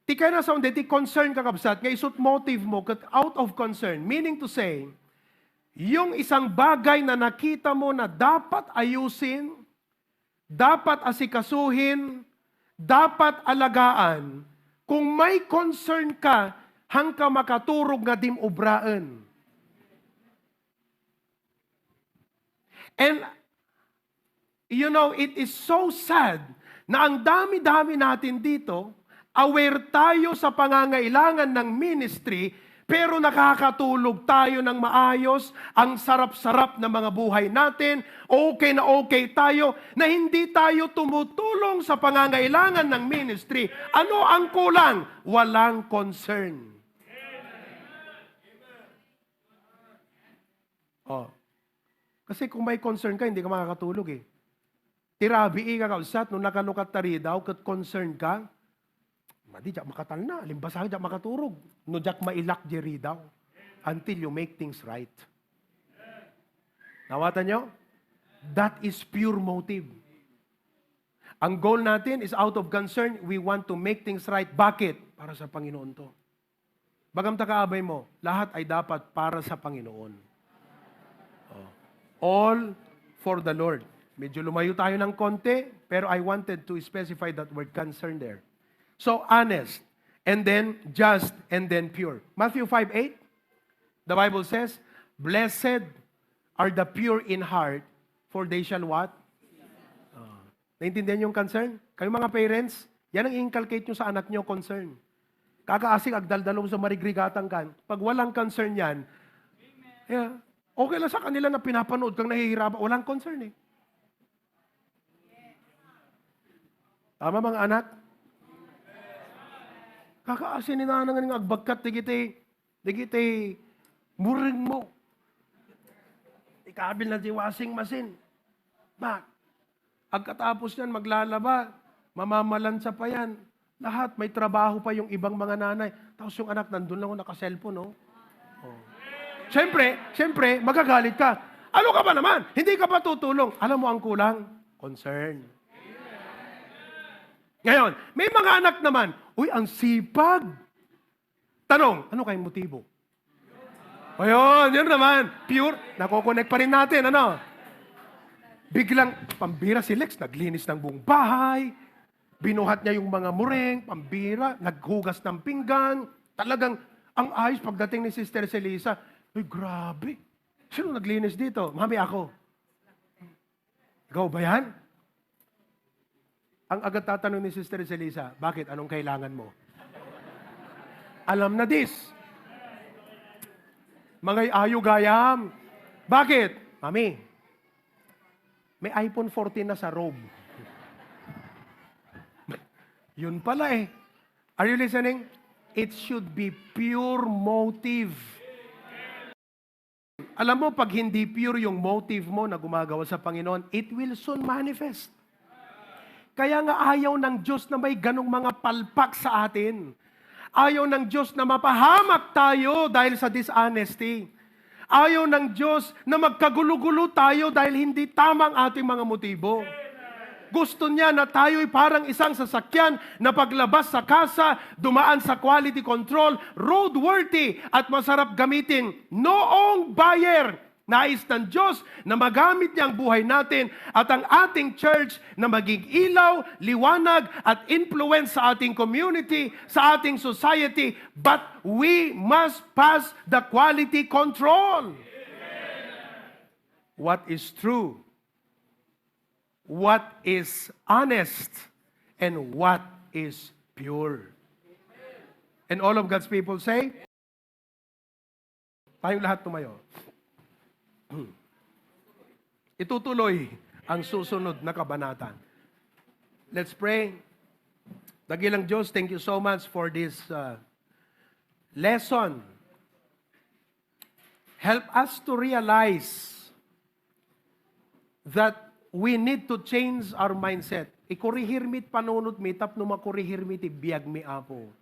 ti kayat na sawen, ti concern, kakabsat, nga isut motive mo ket out of concern. Meaning to say, yung isang bagay na nakita mo na dapat ayusin, dapat asikasuhin, dapat alagaan, kung may concern ka, hangka makaturog nga dim ubraen. And, you know, it is so sad na ang dami-dami natin dito, aware tayo sa pangangailangan ng ministry, pero nakakatulog tayo ng maayos, ang sarap-sarap na mga buhay natin, okay na okay tayo, na hindi tayo tumutulong sa pangangailangan ng ministry. Ano ang kulang? Walang concern. Oh. Kasi kung may concern ka, hindi ka makakatulog eh. Ti rabii, kakabsat, no nakalukat ta ridaw, ket concern ka, madi, diak makatalna, alimbasa, diak makaturog. No diak mailak di ridaw. Until you make things right. Nawatan nyo? That is pure motive. Ang goal natin is out of concern, we want to make things right. Bakit? Para sa Panginoon to. Bagamta kaabay mo, lahat ay dapat para sa Panginoon. Oh. All for the Lord. Medyo lumayo tayo ng konti, pero I wanted to specify that word concern there. So, honest, and then just, and then pure. Matthew five eight, the Bible says, "Blessed are the pure in heart, for they shall what?" Oh. Naintindihan niyo yung concern? Kayo mga parents, yan ang inculcate niyo sa anak niyo, concern. Kakaasing agdaldalom sa marigrigatan kan. Pag walang concern yan, yeah, okay lang sa kanila na pinapanood kang nahihirapan, walang concern eh. Tama, mga anak? Kakaasing ni nanang nga agbagkat, digiti, digiti, muring mo. Ikabil na di washing machine. Bak, Agkatapos niyan, maglalaba, mamamalansa pa yan. Lahat, may trabaho pa yung ibang mga nanay. Tapos yung anak, nandun lang naka-cellphone, no? Oh. Siyempre, siyempre, magagalit ka. Ano ka ba naman? Hindi ka ba tutulong? Alam mo ang kulang? Concern. Ngayon, may mga anak naman, "Uy, ang sipag." Tanong, ano kayong motibo? O yun, yun naman. Pure. Nako-connect pa rin natin, ano? Biglang, pambira si Lex, naglinis ng buong bahay. Binuhat niya yung mga muring, pambira, naghugas ng pinggan. Talagang, ang ayos pagdating ni Sister Celisa. Uy, grabe. Sino naglinis dito? Mami, ako. Ikaw ba yan? Ang agad tatanong ni Sister Celisa, "Bakit? Anong kailangan mo?" Alam na this. Mangay ayo gayam. Bakit? "Mami, may iPhone fourteen na sa room." Yun pala eh. Are you listening? It should be pure motive. Alam mo, pag hindi pure yung motive mo na gumagawa sa Panginoon, it will soon manifest. Kaya nga ayaw ng Diyos na may ganong mga palpak sa atin. Ayaw ng Diyos na mapahamak tayo dahil sa dishonesty. Ayaw ng Diyos na magkagulo-gulo tayo dahil hindi tama ang ating mga motibo. Gusto niya na tayo'y parang isang sasakyan na paglabas sa kasa, dumaan sa quality control, roadworthy at masarap gamitin. Noong buyer, nais ng Diyos na magamit niya ang buhay natin at ang ating church na maging ilaw, liwanag at influence sa ating community, sa ating society. But we must pass the quality control. What is true? What is honest? And what is pure? And all of God's people say, tayong lahat tumayo. Itutuloy ang susunod na kabanata. Let's pray. Dakilang Diyos, thank you so much for this uh, lesson. Help us to realize that we need to change our mindset. Ikurihir mi ti panunot mi tapno makurihir mi ti biag mi, Apo.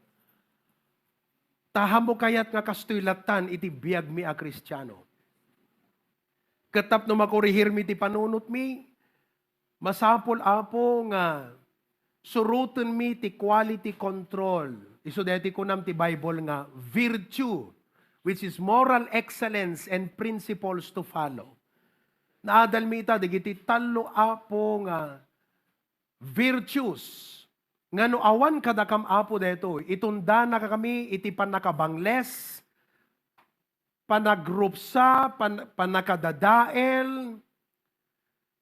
Ta ammom kayat nga kastoy lattan iti biag mi a Kristiano. Ket tapno makurihir mi ti panunot mi, masapul, Apo, nga suroten mi ti quality control. Isu daytoy kunam ti Bible nga virtue, which is moral excellence and principles to follow. Naadal mi ita dagiti tallo, Apo, nga virtues nga no awan kadakam, Apo, daytoy, itundanakami iti pannakabangles, panagrupsa, pan-, pannakadadael,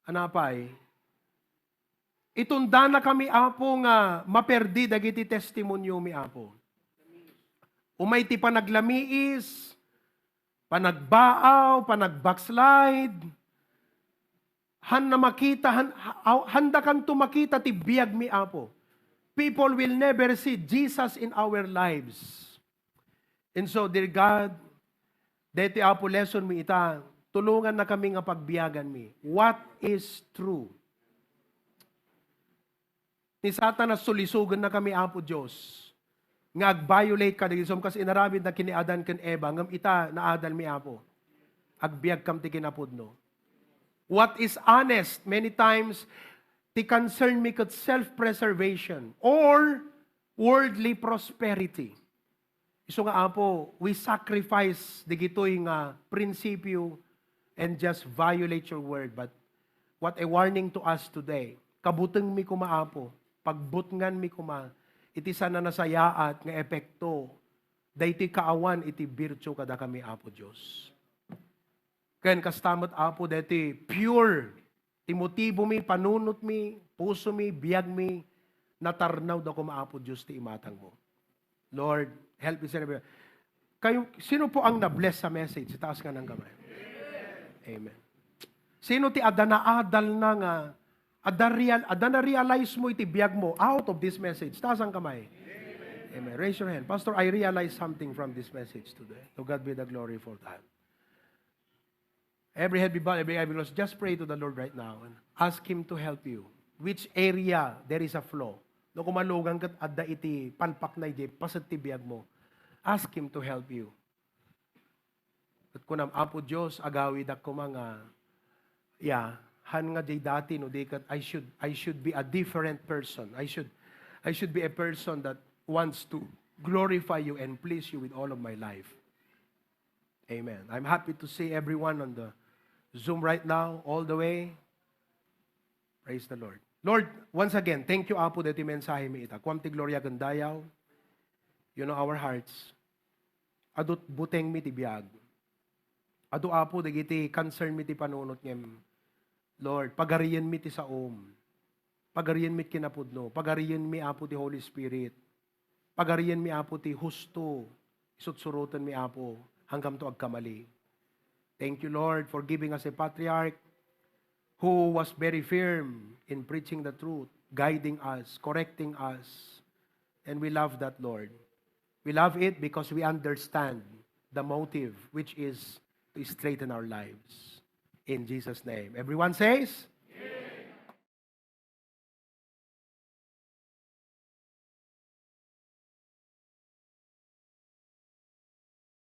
ano pay? Itundanakami, Apo, nga maperdi dagiti testimoniomi, Apo. Umay ti panaglamiis, panagbaaw, panagbackslide, han na makita, han, ha-, handakanto makita ti biag mi, Apo. People will never see Jesus in our lives. And so, dear God, daytoy, Apo, lesson mi ita, tulongannakami nga pagbiagan mi. What is true? Ni Satanas, sulisogennakami, Apo Dios, nga ag-violate kadagiti kas inaramidna ken ni Adan ken Eva, ngem ita, naadal mi, Apo. Agbiagkam ti kinapudno. What is honest? Many times, ti concern mi ket self-preservation or worldly prosperity. Isu nga, Apo, we sacrifice digitoy nga prinsipyo and just violate your word. But what a warning to us today. Kabutengmi koma, Apo, pagbutnganmi koma iti saan a nasayaat nga epekto daytoy kaawan iti birtue kadakami, Apo Dios. Ken kasta met, Apo, daytoy pure ti motibomi, panunotmi, pusomi, biagmi, natarnawda koma, Apo Dios, ti imatangmo. Lord, help each and every. Kayo, sino po ang na-bless sa message? Taas nga ng kamay. Amen. Sino ti adda naadal na nga, adda real-, adda na-realize mo iti biag mo out of this message? Taas ang kamay. Amen. Raise your hand. "Pastor, I realize something from this message today." To God be the glory for that. Every head be bowed, every eye be closed. Just pray to the Lord right now and ask Him to help you. Which area there is a flaw? No, kung malugang ket adda iti palpakna idiay paset ti biag mo, ask Him to help you. Ket kunam, "Apo Dios, agawidak koma nga, ya, han nga di dati, no di ket I should, I should be a different person. I should, I should be a person that wants to glorify you and please you with all of my life. Amen. I'm happy to see everyone on the Zoom right now, all the way. Praise the Lord. Lord, once again, thank you, Apo, daytoy mensahe mi ita. Kuam ti gloria ken dayaw. You know our hearts. Adu buteng mi ti biag. Adu, Apo, dagiti concern mi ti panunot ngem, Lord, pagarian mi ti saom. Pagarian mi ti kinapudno. Pagarian mi, Apo, ti Holy Spirit. Pagarian mi, Apo, ti husto. Isutsuroten mi, Apo, hanggamto agkamali. Thank you, Lord, for giving us a patriarch who was very firm in preaching the truth, guiding us, correcting us. And we love that, Lord. We love it because we understand the motive, which is to straighten our lives. In Jesus' name. Everyone says,